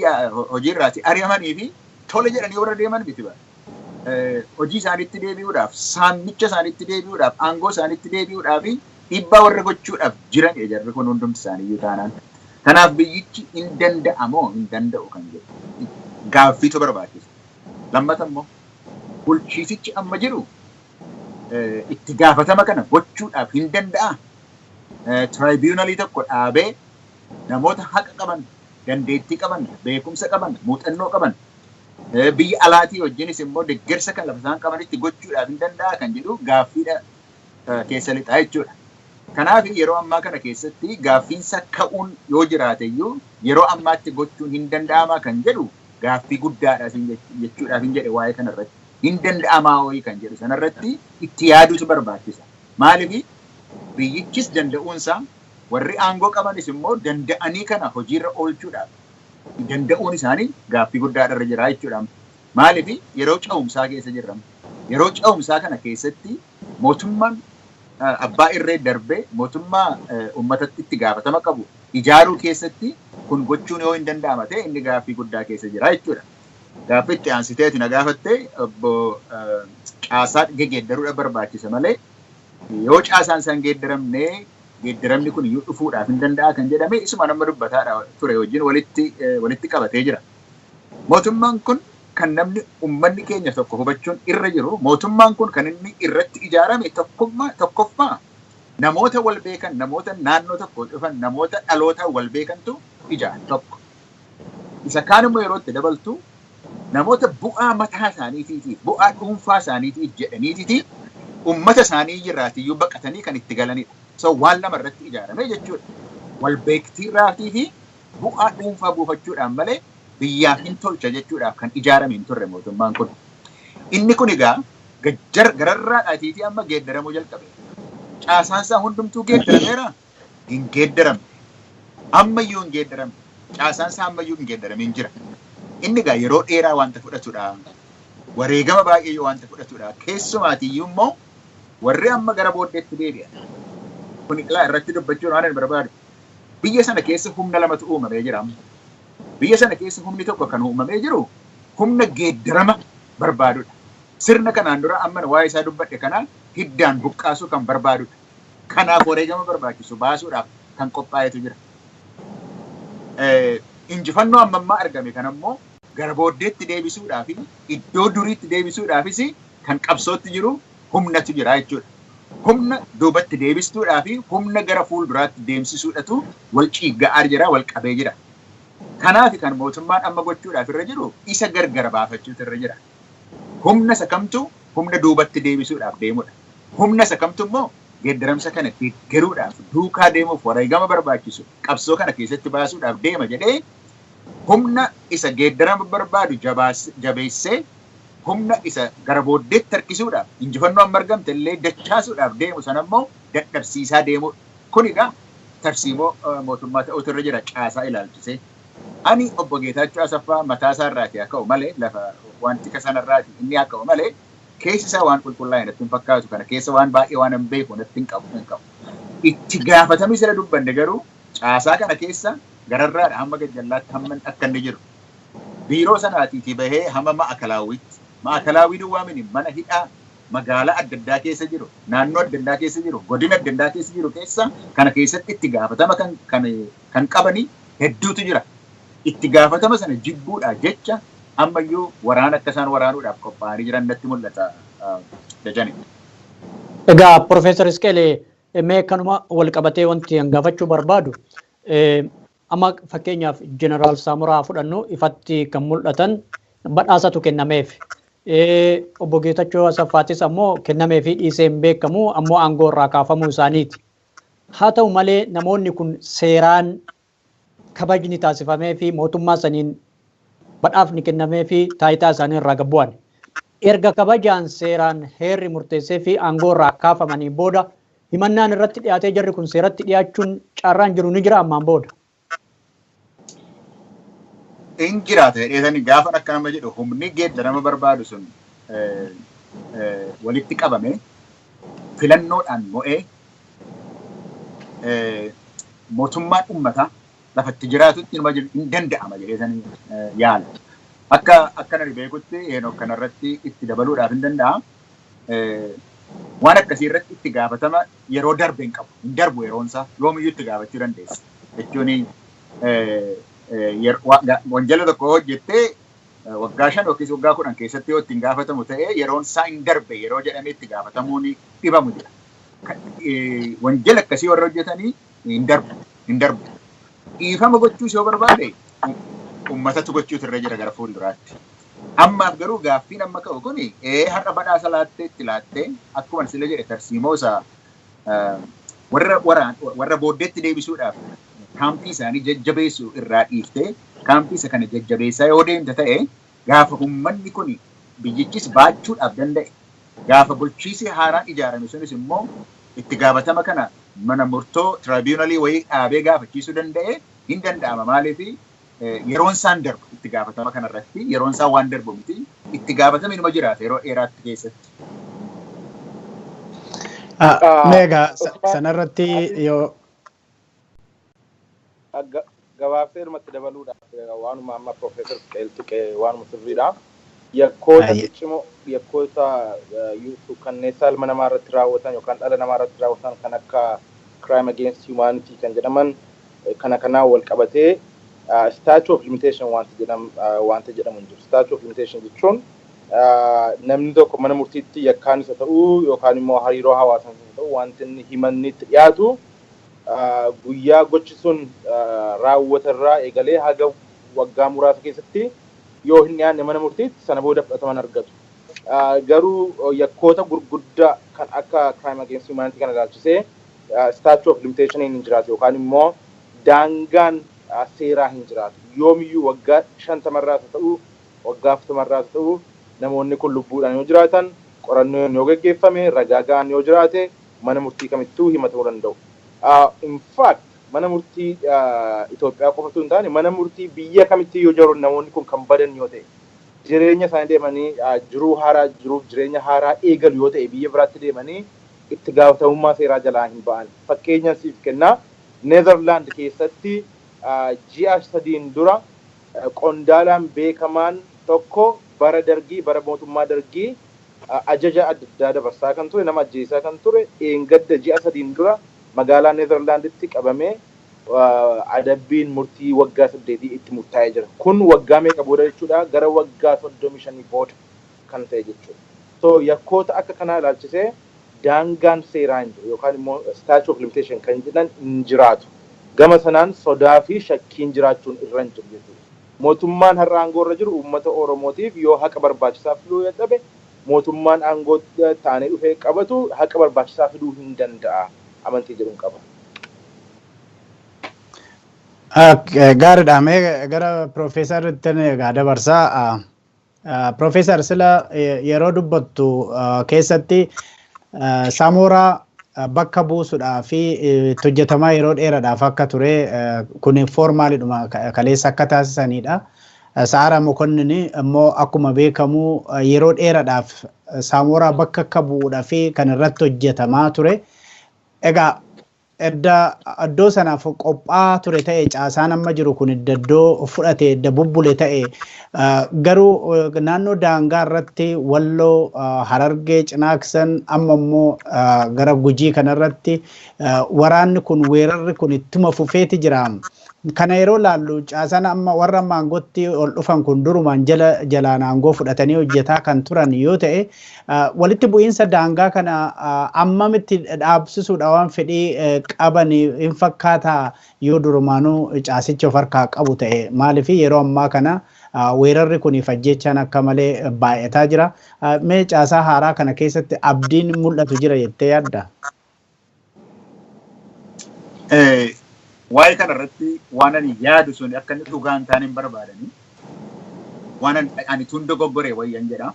hojiirraati ari'amanii fi tole jedhanii warra deeman miti bara. Hojii isaaniitti deebi'uudhaaf, saamicha isaaniitti deebi'uudhaaf, aangoo isaaniitti deebi'uudhaaf dhiibbaa warra gochuudhaaf jiran jarri kun hundumti isaaniiyyuu taanaan. Kanaaf biyyichi hin danda'amoo hin danda'u kan jedhu gaaffiitu barbaachisa. Lammata immoo bulchiisichi amma jiru itti gaafatama kana gochuudhaaf hin danda'a. Tribunalii tokko dhaabee namoota haqa qaban, dandeettii qaban, beekumsa qaban, muuxannoo qaban, biyya alaatii wajjinis immoo deeggarsa kan lafa isaan qabanitti gochuudhaaf hin danda'a kan jedhu gaaffiidha keessa lixaa jechuudha. Kanaaf yeroo ammaa kana keessatti gaaffiinsa ka'uun yoo jiraate iyyuu, yeroo ammaatti gochuun hin danda'amaa kan jedhu gaaffii guddaadha jechuudhaaf hin jedhe. Waa'ee kanarratti hin danda'amaa wayii kan jedhu sanarratti itti yaaduutu barbaachisa. Maaliif, Biyyichis danda'uunsaa, warri aangoo qabanis immoo danda'anii kana hojiirra oolchuudhaaf danda'uun isaanii gaaffii guddaadha irra jira jechuudha. Maaliif yeroo ce'umsaa keessa jirra. Yeroo ce'umsaa kana keessatti mootummaan abbaa irree darbee mootummaa uummatatti itti gaafatama qabu ijaaruu keessatti kun gochuun yoo hin danda'ama ta'e inni gaaffii guddaa keessa jira jechuudha. Gaaffii itti aansiteeti na gaafatte, obbo, caasaa geeddaruudha barbaachisa malee yoo caasaan isaan geeddaramne geeddaramni kun iyyuu dhufuudhaaf hin danda'a kan jedhame isuma nama dubbataadha ture wajjin walitti qabatee jira. Mootummaan kun kan namni uummanni keenya tokko hubachuun irra jiru, mootummaan kun kan inni irratti ijaarame tokkummaa, tokkoffaa namoota wal beekan, namoota naannoo tokko dhufan, namoota dhaloota wal beekantu ijaara tokko. Isa kaan immoo yeroo itti dabaltu namoota bu'aa mataa isaaniitiif, bu'aa dhuunfaa isaaniitiif jedhaniititi uummata isaanii irraatiyyuu baqatanii kan itti galanidha. So waan lama irratti ijaarame jechuudha. Wal beektiirraatii fi bu'aa dhuunfaa buufachuudhaan malee biyyaaf hin tolcha jechuudhaaf kan ijaarame hin turre mootummaan kun. Inni kun egaa gararraadhaatiitii amma geeddaramuu jalqabe. Caasaan isaa hundumtuu geeddarameera? Hin geeddaramne. Ammayyuu hin geeddaramne. Caasaan isaa ammayyuu hin geeddaramin jira. Inni egaa yeroo dheeraa wanta fudhatudha. Wareegama baay'ee wanta fudhatudha. Keessumaatiyyuu immoo warri amma gara booddeetti deebi'an. Kun ilaa irratti dubbachuun waan ani barbaadu. Biyya sana keessa humna lamatu uumamee jira. Biyya sana keessa humni tokko kan uumamee jiru humna geeddarama barbaadudha. Sirna kanaan dura amma waa'ee isaa dubbadhe kana hiddaan buqqaasuu kan barbaadudha. Kanaaf wareegama barbaachisu baasuudhaaf kan qophaa'etu jira. Injifannoo amma ammaa argame kan ammoo gara booddeetti deebisuudhaa fi iddoo duriitti deebisuudhaafis kan qabsootti jiru humnatu jira jechuudha. Humna duubatti deebisuudhaa fi humna gara fuulduraatti deemsisuudhatu wal ciigga'aa jira, wal qabee jira. Kanaaf kan mootummaan amma gochuudhaaf irra jiru isa gargar baafachuutu irra jira. Humna isa kamtu humna duubatti deebisuudhaaf deemudha. Humna isa kamtu immoo geeddaramsa kana deeggaruudhaaf duukaa deemuuf wareegama barbaachisu qabsoo kana keessatti baasuudhaaf deema jedhee humna isa geeddarama barbaadu jabeessee humna isa gara booddeetti harkisuudhaaf injifannoo amma argamte illee dachaasuudhaaf deemu sana immoo dadhabsiisaa deemudha. Kun egaa tarsiimoo mootummaa ta'utu irra jira caasaa ilaalchisee. Ani obbo Geetaachoo Asaffaa mataa isaa irraatii haa ka'u malee, lafa wanti sanarraatii inni haa ka'u malee, keessi isaa waan qulqullaa'e natti hin fakkaatu. Kana keessa waan baay'ee waan hin beeku natti hin qabu hin qabu. Itti gaafatamii sira dubbanne garuu caasaa kana keessa gararraadha hamma gajjallaatti hamma akka inni jiru. Biiroo sanaatiitii bahee hamma ma'akalaawwiitti. Ma'akalaawwii duwwaa mini, mana hidhaa magaalaa adda addaa keessa jiru, naannoo adda addaa keessa jiru, godina adda addaa keessa jiru keessa kana keessatti itti gaafatama kan qabanii hedduutu jira. Itti gaafatama sana jibbuudhaa jecha ammayyuu waraana akka isaan waraanuudhaaf qophaa'anii jiran natti mul'ata, Dajane. Egaa Profeesar Isqeel, mee kanuma wal qabatee wanti an gaafachuu barbaadu, amma fakkeenyaaf Jeneraal Saamuraa fudhannu, ifatti kan mul'atan badhaasatu kennameef. Obbo Geetachoo Asaffaatis ammoo kennameefii dhiisee hin beekamu, ammoo aangoo irraa kaafamuu isaaniiti. Haa ta'u malee namoonni kun seeraan kabajni taasifamee fi mootummaa saniin badhaafni kennamee fi taayitaa isaanii irraa gad bu'an. Erga kabajaan seeraan heerri murteessee fi aangoo irraa kaafamanii booda himannaan irratti dhiyaatee jarri kun seeratti dhiyaachuun carraan jiru ni jira ammaan booda? In jiraata jedheetani gaafa akka nama jedhu, humni geeddarama barbaadu sun walitti qabame filannoodhaan mo'ee mootummaan uummataa lafatti jiraatutti hin danda'ama jedheetani yaala. Akka nani beekutti Heenok kanarratti itti dabaluudhaaf hin danda'a. Waan akkasii irratti itti gaafatama yeroo darbe hin qabu. Hin darbu yeroon isaa, yoomiyyuu itti gaafachuu dandeessa. Jechuun wanjala tokko hojjettee waggaa 5 yookiis waggaa 10 keessatti yoo ittiin gaafatamu ta'ee yeroon isaa hin darbe yeroo jedhamee itti gaafatamuun dhibamu jira. Wanjala akkasii warra hojjetanii hin darbu. Hin darbu. Dhiifama gochuus yoo barbaade uummatatu gochuutu irra jira gara fuulduraatti. Ammaaf garuu gaaffiin amma ka'u kuni har'a badhaasa laattee itti laattee akkuma sila jedhe tarsiimoo isaa warra waraan warra booddeetti deebisuudhaaf kaampii isaanii jajjabeessu irraa dhiiftee kaampii isa kana jajjabeessaa yoo deemte ta'e, gaafa uummanni kun biyyichis baachuudhaaf danda'e, gaafa bulchiisi haaraan ijaarame sunis immoo Itti gaafatama kana mana murtoo tribunalii wayii dhaabee gaafachiisuu danda'e hin danda'ama. Maaliif yeroon isaan darbu itti gaafatama kanarratti yeroon isaan waan darbu miti itti gaafatama inuma jiraata yeroo dheeraatti keessatti. Meegaa sanarratti yoo gabaabsee dhumatti dabaluudhaaf waanuma amma Profeesar Fiqeel tuqe waanuma sirriidha. Yakkoota ciccimoo yakkoota kanneessaa ilma namaa irratti raawwatan yookaan dhala namaa irratti raawwatan kan akka crime against humanity kan jedhaman kana kanaan wal qabatee statute of limitation wanta jedhamu hin jiru. Statute of limitation jechuun namni tokko mana murtiitti yakkaan isa ta'uu yookaan immoo hariiroo hawaasaa isa ta'uu wanti inni himanni itti dhiyaatu guyyaa gochi sun raawwatarraa eegalee haga waggaa muraasa keessatti yoo hin dhiyaanne mana murtiitti sana booda fudhataman argatu. Garuu yakkoota gurguddaa kan akka crime against humanity kana ilaalchisee statute of limitation hin jiraatu yookaan immoo daangaan seeraa hin jiraatu. Yoomiyyuu waggaa 50rraas haa ta'u, waggaa 40rraas haa ta'u, namoonni kun lubbuudhaan yoo jiraatan, qorannoon yoo gaggeeffame, ragaa ga'aan yoo jiraate, mana murtii kamittuu himatamuu danda'u. In fact, mana murtii Itoophiyaa qofatu hin taane, mana murtii biyya kamittii yoo jiru namoonni kun kan badan yoo ta'e, jireenya isaanii deemanii jiruu haaraa jiruuf jireenya haaraa eegalu yoo ta'e, biyya biraatti deemanii itti gaafatamummaa seeraa jalaa hin ba'an. Fakkeenya siif kennaa, Neezerlaand keessatti ji'a 3n dura qondaalaan beekamaan tokko bara Dargii, bara mootummaa Dargii ajaja adda addaa dabarsaa kan ture, nama ajjeesaa kan ture, eengadda ji'a 3n dura magaalaa Neezerlaanditti qabamee adabbiin murtii waggaa 8 itti murtaa'ee jira. Kun waggaa meeqa booda jechuudha? Gara waggaa 35 booda kan ta'e jechuudha. So yakkoota akka kanaa ilaalchisee daangaan seeraa hin jiru yookaan immoo statute of limitation kan jedhan hin jiraatu. Gama sanaan sodaa fi shakkiin jiraachuun irra hin jiru jechuudha. Mootummaan har'a aangoo irra jiru uummata Oromootiif yoo haqa barbaachisaa fiduu dadhabe, mootummaan aangoo taanee dhufee qabatu haqa barbaachisaa fiduu hin danda'a amantii jedhuun qaba. Gaariidha. Mee gara Piroofeesaritti egaa dabarsaa. Piroofeesar, sila yeroo dubbattu keessatti Saamoraa bakka buusuudhaa fi itti hojjetamaa yeroo dheeraadhaaf akka ture, kun formaalidhuma kaleessa akka taasisanidha. Sa'aara Mokonnin immoo akkuma beekamu yeroo dheeraadhaaf Saamoraa bakka akka bu'uudhaa fi kan irratti hojjetamaa ture. Egaa edda iddoo sanaaf qophaa'aa ture ta'e, caasaan amma jiru kun edda iddoo fudhate, edda bubbule ta'e, garuu naannoo daangaa irratti Walloo, Harargee, Cinaaksan, amma immoo gara Gujii kanarratti waraanni kun, weerarri kun ittuma fufeeti jira. Kana yeroo laallu, caasaan amma warra amma aangootti ol dhufan kun durumaan jala jalaan aangoo fudhatanii hojjetaa kan turan yoo ta'e, walitti bu'iinsa daangaa kana ammamitti dhaabsisuudha waan fedhii qaban hin fakkaataa yoo durumaanuu caasicha of harkaa qabu ta'e? Maaliif yeroo ammaa kana weerarri kun fajjechaan akka malee baay'ataa jira. Mee caasaa haaraa kana keessatti abdiin mul'atu jira jettee yaadda? Waa'ee kana irratti waan ani yaadu sun akka inni dhugaa hin taane hin barbaadanii. Waan ani tun dogoggoree wayyan jedha.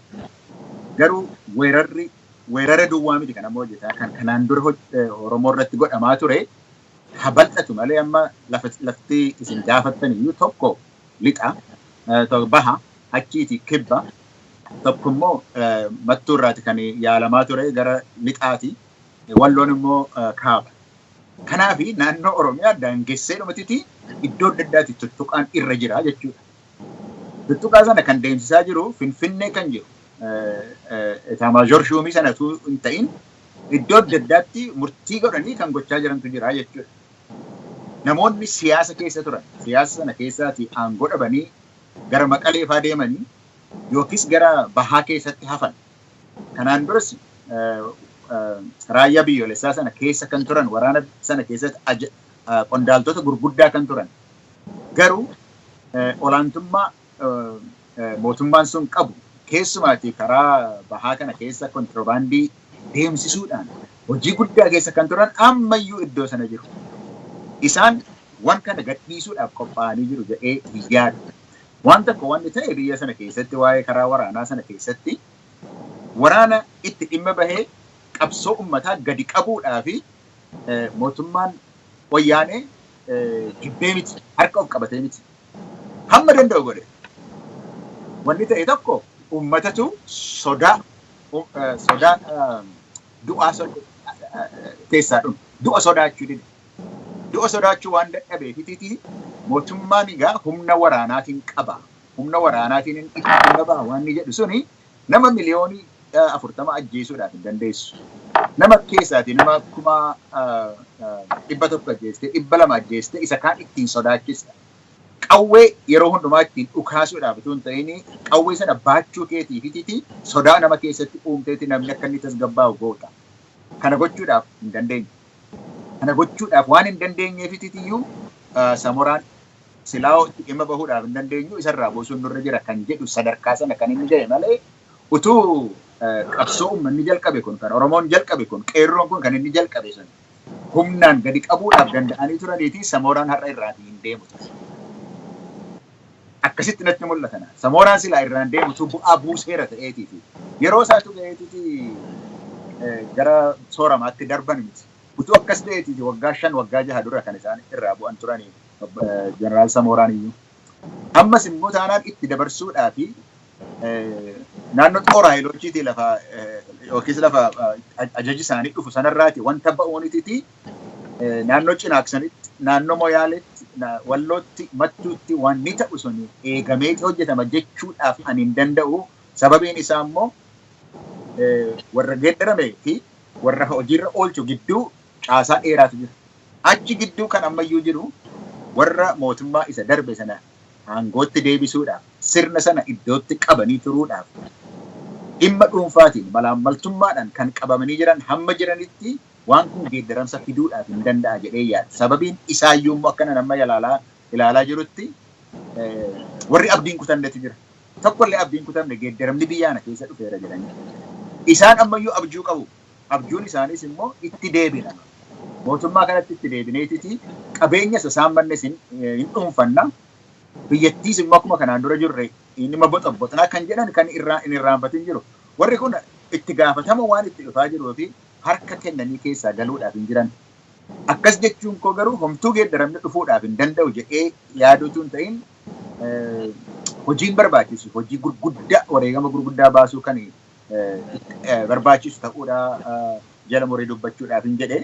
Garuu weerarri weerara duwwaa miti kan amma hojjetaa kan kanaan dura Oromoo irratti godhamaa ture haa bal'atu malee, amma lafti isin gaafattan iyyuu tokko lixa, baha, achiiti kibba, tokko immoo Mattuu irraati kan yaalamaa ture gara lixaati, Walloon immoo kaaba. Kanaafi naannoo Oromiyaa daangessee dhumatiti iddoo adda addaatti tuttuqaan irra jira jechuudha. Tuttuqaa sana kan deemsisaa jiru Finfinnee kan jiru Etaamaazhoor Shuumii sanatu hin ta'in, iddoo adda addaatti murtii godhanii kan gochaa jirantu jira jechuudha. Namoonni siyaasa keessa turan siyaasa sana keessaati aangoo dhabanii gara Maqalee faa deemanii yookiis gara bahaa keessatti hafan. Kanaan duras raayyaa biyyoolessaa sana keessa kan turan, waraana sana keessatti qondaaltota gurguddaa kan turan, garuu olaantummaa mootummaan sun qabu keessumaati karaa bahaa kana keessa kontiroobaandii deemsisuudhaan hojii guddaa keessa kan turan ammayyuu iddoo sana jiru. Isaan waan kana gadhiisuudhaaf qophaa'anii jiru jedhee hin yaadu. Waan tokko wanni ta'e, biyya sana keessatti waa'ee karaa waraanaa sana keessatti waraana itti dhimma bahee Qabsoo uummataa gadi qabuudhaa fi mootummaan wayyaanee jibbee miti, harka of qabatee miti. Hamma danda'u godhe. Wanni ta'e tokko uummatatu sodaa sodaa du'aa keessaa dhume. Du'a sodaachuu dide. Du'a sodaachuu waan dadhabeefitiiti mootummaan egaa humna waraanaatiin qaba. Humna waraanaatiin inni ba'a waan inni jedhu suni nama miliyoonii 40 ajjeesuudhaaf hin dandeessu. Nama keessaati nama 100,000 ajjeeste, 200 ajjeeste isa kaan ittiin sodaachista. Qawwee yeroo hundumaa ittiin dhukaasuudhaaf utuu hin ta'in qawwee sana baachuu keetiifitiiti sodaa nama keessatti uumteeti namni akka inni tasgabbaa'u goota. Kana gochuudhaaf hin dandeenye. Kana gochuudhaaf waan hin dandeenyeefitiyyuu Samoraan silaa itti dhimma bahuudhaaf hin dandeenyu, isarraa buusuun nurra jira kan jedhu sadarkaa sana kan inni ga'e malee, utuu qabsoo uummanni jalqabe kun, kan Oromoon jalqabe kun, qeerroon kun kan inni jalqabe sun humnaan gadi qabuudhaaf danda'anii turaniiti Samooraan har'a irraatii hin deemu ture. Akkasitti natti mul'ata. Samooraan silaa irraan deemutu bu'aa buuseera ta'eetiiti. Yeroo isaatu ga'eetiiti gara sooramaatti darban miti. Utuu akkas ta'eetiiti waggaa 5, waggaa 6 dura kan isaan irraa bu'an turanii Jeneraal Samooraan iyyuu. Ammas immoo taanaan itti dabarsuudhaa fi naannoo xoora haayilochiitii lafa yookiis lafa ajaji isaanii dhufu sanarraati wanta ba'uunitiiti naannoo Cinaaksanitti, naannoo Moyaaletti, Wallootti, Mattuutti wanni ta'u sun eegameeti hojjetama jechuudhaaf ani hin danda'u. Sababiin isaa immoo warra geeddarame fi warra hojiirra oolchu gidduu caasaa dheeraatu jira. Achi gidduu kan ammayyuu jiru warra mootummaa isa darbe sana aangootti deebisuudhaaf, sirna sana iddootti qabanii turuudhaaf dhimma dhuunfaatiin malaammaltummaadhaan kan qabamanii jiran hamma jiranitti waan kun geeddaramsa fiduudhaaf hin danda'a jedhee yaada. Sababiin isaayyuu immoo akkana nama ilaalaa jirutti warri abdiin kutannetu jira. Tokkollee abdiin kutanne, geeddaramni biyyaana keessa dhufeera jedhanii. Isaan ammayyuu abjuu qabu. Abjuun isaaniis immoo itti deebina. Mootummaa kanatti itti deebineetiti qabeenya isa isaan mannes hin dhuunfanna. Biyyattiis immoo akkuma kanaan dura jirre inni boxoboxnaa kan jedhan kan hin irraanfatin jiru. Warri kun itti gaafatama waan itti dhufaa jiruu fi harka kennanii keessaa galuudhaaf hin jiran. Akkas jechuun koo garuu homtuu geeddaramni dhufuudhaaf hin danda'u jedhee yaaduutu hin ta'in, hojiin barbaachisu hojii gurguddaa, wareegama gurguddaa baasuu kan barbaachisu ta'uudha jala murii dubbachuudhaaf hin jedhee.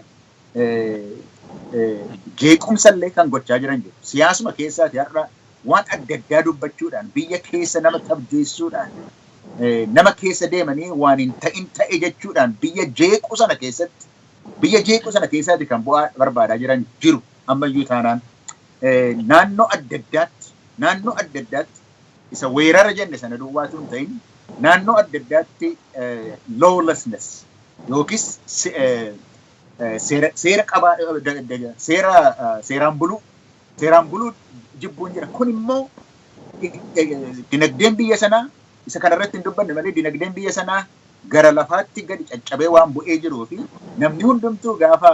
Jeequmsa illee kan gochaa jiran jiru. Siyaasuma keessaati har'a waan adda addaa dubbachuudhaan biyya keessa nama tabjeessuudhaan, nama keessa deemanii waan hin ta'in ta'e jechuudhaan biyya jeequu sana keessaati kan bu'aa barbaadaa jiran jiru ammayyuu taanaan. Naannoo adda addaatti isa weerara jenne sana duwwaatu hin ta'in, naannoo adda addaatti lawlessness yookiis seera qabaa, seera seeraan buluu jibbuun jira. Kun immoo dinagdeen biyya sanaa, isa kanarratti hin dubbanne malee, dinagdeen biyya sanaa gara lafaatti gadi caccabee waan bu'ee jiruu fi namni hundumtuu gaafa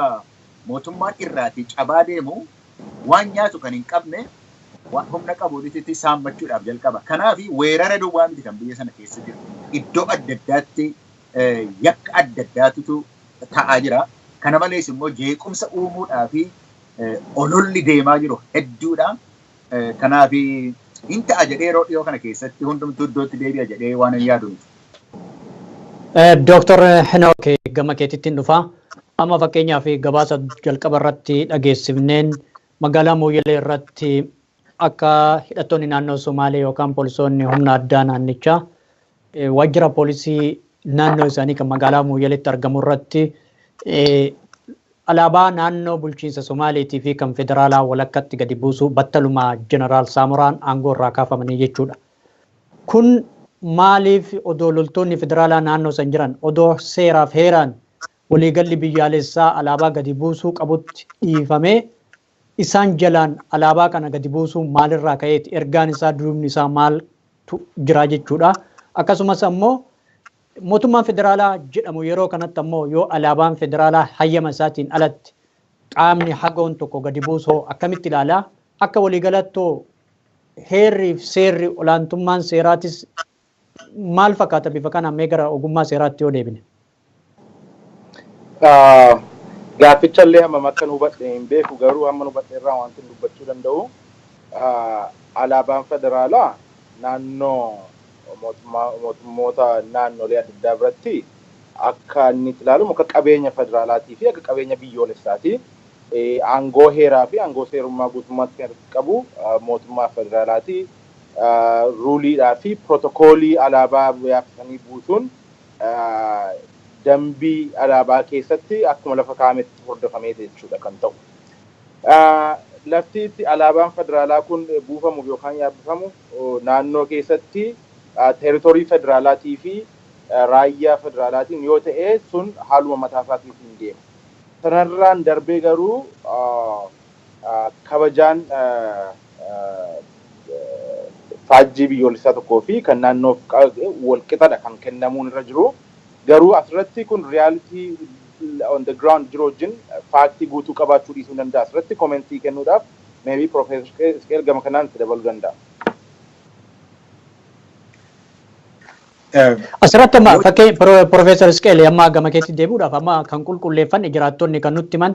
mootummaan irraatii cabaa deemu waan nyaatu kan hin qabne waan humna qabuunitti saammachuudhaaf jalqaba. Kanaaf weerara duwwaa miti kan biyya sana keessa jiru. Iddoo adda addaatti yakka adda addaatutu ta'aa jira. Kana malees immoo jeequmsa uumuudhaa fi ololli deemaa jiru hedduudha. Kanaaf hin ta'a jedhee yeroo dhiyoo kana keessatti hundumtuu iddootti deebi'a jedhee waan hin yaadu miti. Dooktar Henook, gama keetittiin dhufa. Amma fakkeenyaaf gabaasa jalqaba irratti dhageessifneen magaalaa Mooyyalee irratti akka hidhattoonni naannoo Somaalee yookaan poolisoonni humna addaa naannichaa waajjira poolisii naannoo isaanii kan magaalaa Mooyyaleetti argamu irratti alaabaa naannoo bulchiinsa Somaaleetii fi kan federaalaa walakkatti gadi buusu battaluma Jeneraal Saamoraan aangoo irraa kaafamanii jechuudha. Kun maaliif, odoo loltoonni federaalaa naannoo san jiran, odoo seeraaf heeraan waliigalli biyyaalessaa alaabaa gadi buusuu qabutti dhiifamee, isaan jalaan alaabaa kana gadi buusuu maalirraa ka'eeti? Ergaan isaa, duubni isaa maaltu jira jechuudha. Akkasumas ammoo mootummaan federaalaa jedhamu yeroo kanatti ammoo yoo alaabaan federaalaa hayyama isaatiin alatti qaamni hagoon tokko gadi buusoo akkamitti ilaalaa? Akka waliigalattoo heerriif seerri olaantummaan seeraatis maal fakkaata bifa kanaan, mee gara ogummaa seeraatti yoo deebine? Gaafficha illee hammam akkan hubadhe hin beeku, garuu hamma hubadhe irraa wanti dubbachuu danda'u, alaabaan federaalaa naannoo mootummoota naannolee adda addaa biratti akka inni itti ilaalamu akka qabeenya federaalaatii fi akka qabeenya biyyoolessaati. Aangoo heeraa fi aangoo seerummaa guutummaatti kan qabu mootummaa federaalaati. Ruleiidhaa fi pirootokoolii alaabaa yaabsanii buusuun dambii alaabaa keessatti akkuma lafa kaa'ametti hordofamee jechuudha kan ta'u. Lafti itti alaabaan federaalaa kun buufamu yookaan yaabbifamu naannoo keessatti territory federaalaatii fi raayyaa federaalaatiin yoo ta'e, sun haaluma mataa isaatiin deema. Sanarraan darbee garuu kabajaan faajjii biyyoolessaa tokkoo fi kan naannoof walqixadha kan kennamuun irra jiru. Garuu asirratti kun reality on the ground jiru wajjin factii guutuu qabaachuu dhiisuu danda'a. Asirratti commentii kennuudhaaf maybe Profeesar Isqeel gama kanaan itti dabaluu danda'a. Asirratti amma fakkii, Profeesar Isqeel, amma gama keetti deebi'uudhaaf, amma kan qulqulleeffanne, jiraattonni kan nutti himan,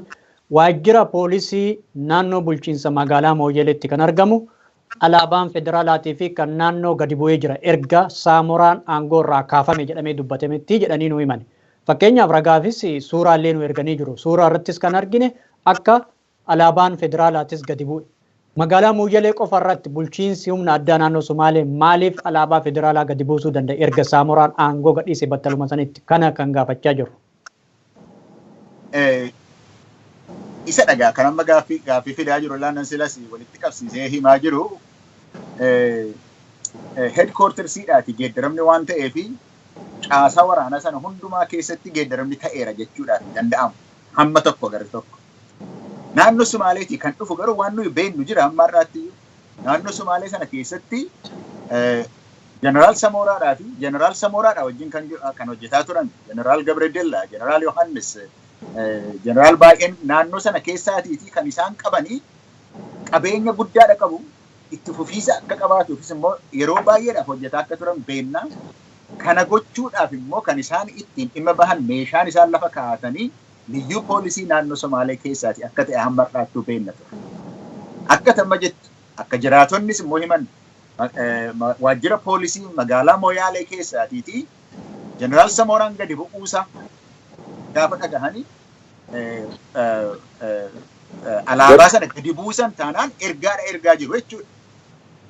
waajjira poolisii naannoo bulchiinsa magaalaa Mooyyeleetti kan argamu alaabaan federaalaatii fi kan naannoo gadi bu'ee jira erga Saamoraan aangoo irraa kaafame jedhamee dubbatametti jedhanii nu himan. Fakkeenyaaf ragaafis suuraallee nu erganii jiru. Suuraa irrattis kan argine akka alaabaan federaalaatis gadi bu'e. Magaalaa Mooyyelee qofa irratti bulchiinsi humna addaa naannoo Somaalee maaliif alaabaa federaalaa gadi buusuu danda'e erga Saamoraan aangoo gadhiise battaluma sanitti? Kana kan gaafachaa jiru? Isa dhagaa kan amma gaaffii fidaa jiru laannan silas walitti qabsiisee himaa jiru, headquartersiidhaati geeddaramni waan ta'eefi caasaa waraanaa sana hundumaa keessatti geeddaramni ta'eera jechuudhaaf hin danda'amu. Hamma tokko gara tokko. Naannoo Sumaaleetii kan dhufu garuu waan nuyi beeknu jira hamma har'aatti iyyuu. Naannoo Sumaalee sana keessatti Jeneraal Samooraadhaa fi Jeneraal Samooraadhaa wajjin kan hojjetaa turan Jeneraal Gabredella, Jeneraal Yohaannis, Jeneraal baay'een naannoo sana keessaatiiti kan isaan qabanii qabeenya guddaadha qabu. Itti fufiisa akka qabaatuufis immoo yeroo baay'eedhaaf hojjetaa akka turan beennaa. Kana gochuudhaaf immoo kan isaan ittiin dhimma bahan, meeshaan isaan lafa kaa'atanii liyyuu poolisii naannoo Somaalee keessaati akka ta'e hamma har'aattuu beekna ture. Akka tamma jettu, akka jiraatonnis immoo himan, waajjira poolisii magaalaa Moyaalee keessaatiiti Jeneraal Samooraan gadi bu'uusaa gaafa dhagahanii alaabaa sana gadi buusan taanaan ergaadha ergaa jiru jechuudha.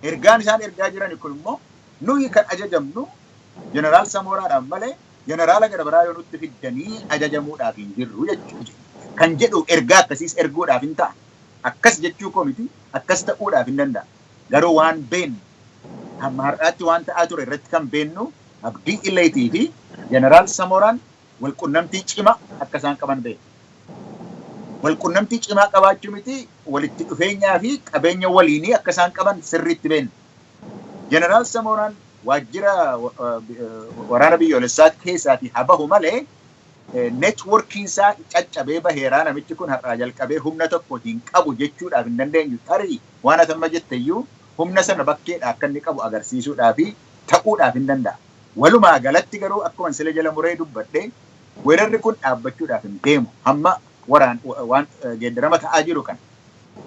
Ergaan isaan ergaa jiran kun immoo nuyi kan ajajamnu Jeneraal Samooraadhaan malee jeneraala gara biraa yoo nutti fiddanii ajajamuudhaaf hin jirru jechuudha. Kan jedhu ergaa akkasiis erguudhaaf hin ta'a. Akkas jechuu koo miti, akkas ta'uudhaaf hin danda'a. Garuu waan beennu, hamma har'aatti waan ta'aa ture irratti kan beennu, Abdii Illeetii fi Jeneraal Samooraan walqunnamtii cimaa akka isaan qaban beekna. Walqunnamtii cimaa qabaachuu miti, walitti dhufeenyaa fi qabeenya waliinii akka isaan qaban sirriitti beekna. Jeneraal Samooraan waajjira waraana biyyoolessaa keessaatii haa bahu malee networkiin isaa caccabee baheeraa, namichi kun har'aa jalqabee humna tokko hin qabu jechuudhaaf hin dandeenyu. Tarii waan ati amma jette iyyuu humna sana bakkeedha akka inni qabu agarsiisuudhaaf ta'uudhaaf hin danda'a. Walumaa galatti garuu akkuma sila jala muree dubbadhe, weerarri kun dhaabbachuudhaaf hin deemu. Hamma waraan waan geeddarama ta'aa jiru kana,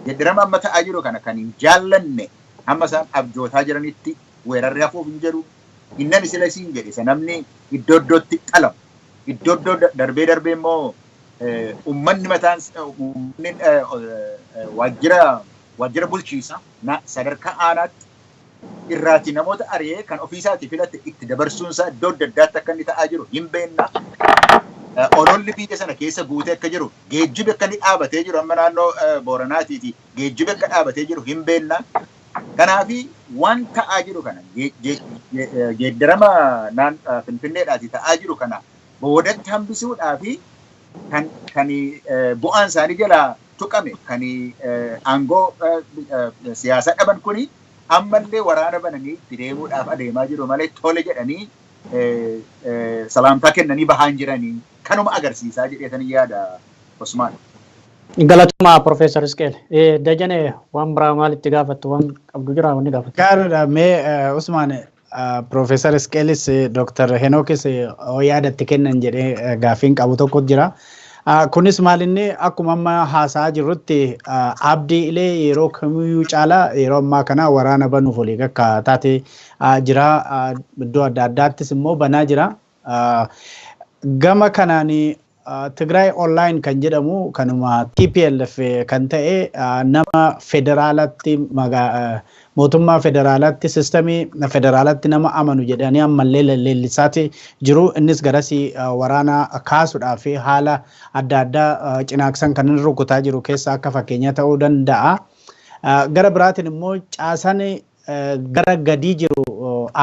geeddarama amma ta'aa jiru kana kan hin jaallanne hamma isaan abjootaa jiranitti weerarri hafuuf hin jedhu. Innan sila isiin jedhe, isa namni iddoo iddootti qalamu. Iddoo iddoo darbee darbee immoo uummanni mataan uummanni waajjira bulchiinsaa sadarkaa aanaatti irraati namoota ari'ee kan ofiisaatii filate itti dabarsuun isaa iddoo adda addaatti akka inni ta'aa jiru hin beekna. Ololli biyya sana keessa guutee akka jiru, geejjibi akka inni dhaabatee jiru, amma naannoo Booranaatiiti geejjibi akka dhaabatee jiru hin beekna. Kanaafi waan ta'aa jiru kana, geeddarama Finfinneedhaati ta'aa jiru kana boodatti hambisuudhaa fi kan bu'aan isaanii jalaa tuqame, kan aangoo siyaasaa dhaban kuni ammallee waraana bananii itti deemuudhaaf adeemaa jiru malee tole jedhanii salaamtaa kennanii bahaan jiranii kanuma agarsiisaa jedheetanii yaada, Osmaan. Galatooma, Profeesar Isqeel. Dajane, waan biraa maalitti gaafattu, waan qabdu jira wanni gaafattu? Gaariidha. Mee Usmaan, Profeesar Isqeelis Dooktar Henookis yoo yaadatti kennan jedhee gaaffiin qabu tokko jira. Kunis maalinni akkuma amma haasa'aa jirrutti Abdii Ilee yeroo kamiyyuu caalaa yeroo ammaa kana waraana banuuf olii akka taate jira. Iddoo adda addaattis immoo banaa jira. Gama kanaan Tigraay Online kan jedhamu kanuma TPLF kan ta'e, nama federaalatti, mootummaa federaalatti, sistemii federaalatti nama amanu jedhanii ammallee leellisaati jiru. Innis garasii waraana kaasuudhaaf haala adda addaa Cinaaksan kan inni rukutaa jiru keessa akka fakkeenya ta'uu danda'a. Gara biraatiin immoo caasaan gara gadii jiru,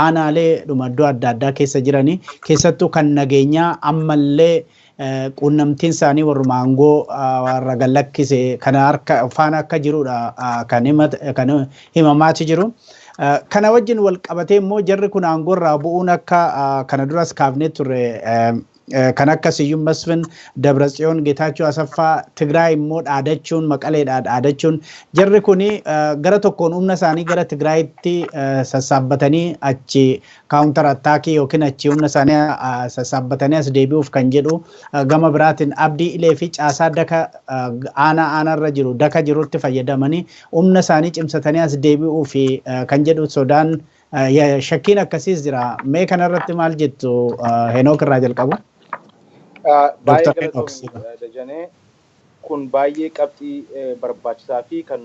aanaalee dhuma iddoo adda addaa keessa jiranii, keessattuu kan nageenyaa, ammallee quunnamtiin isaanii warruma aangoo warra gallakkise kana harka faana akka jirudha kan himamaati jiru. Kana wajjin wal qabatee immoo jarri kun aangoo irraa bu'uun akka kana duras kaafnee turre, kan akka Siyyum Masfin, Dabratsiyoon, Geetaachoo Asaffaa, Tigraay immoo dhaadachuun, Maqaleedhaa dhaadachuun, jarri kuni gara tokkoon humna isaanii gara Tigraayitti sassaabbatanii achi counter attack yookiin achi humna isaanii sassaabbatanii as deebi'uuf kan jedhu, gama biraatiin Abdii Ilee fi caasaa daka aanaa aanaarra jiru, daka jirutti fayyadamanii humna isaanii cimsatanii as deebi'uuf kan jedhu sodaan, shakkiin akkasiis jira. Mee kanarratti maal jettu? Henook irraa jalqabu? Baay'ee galatoomi, Dajanee. Kun baay'ee qabxii barbaachisaa fi kan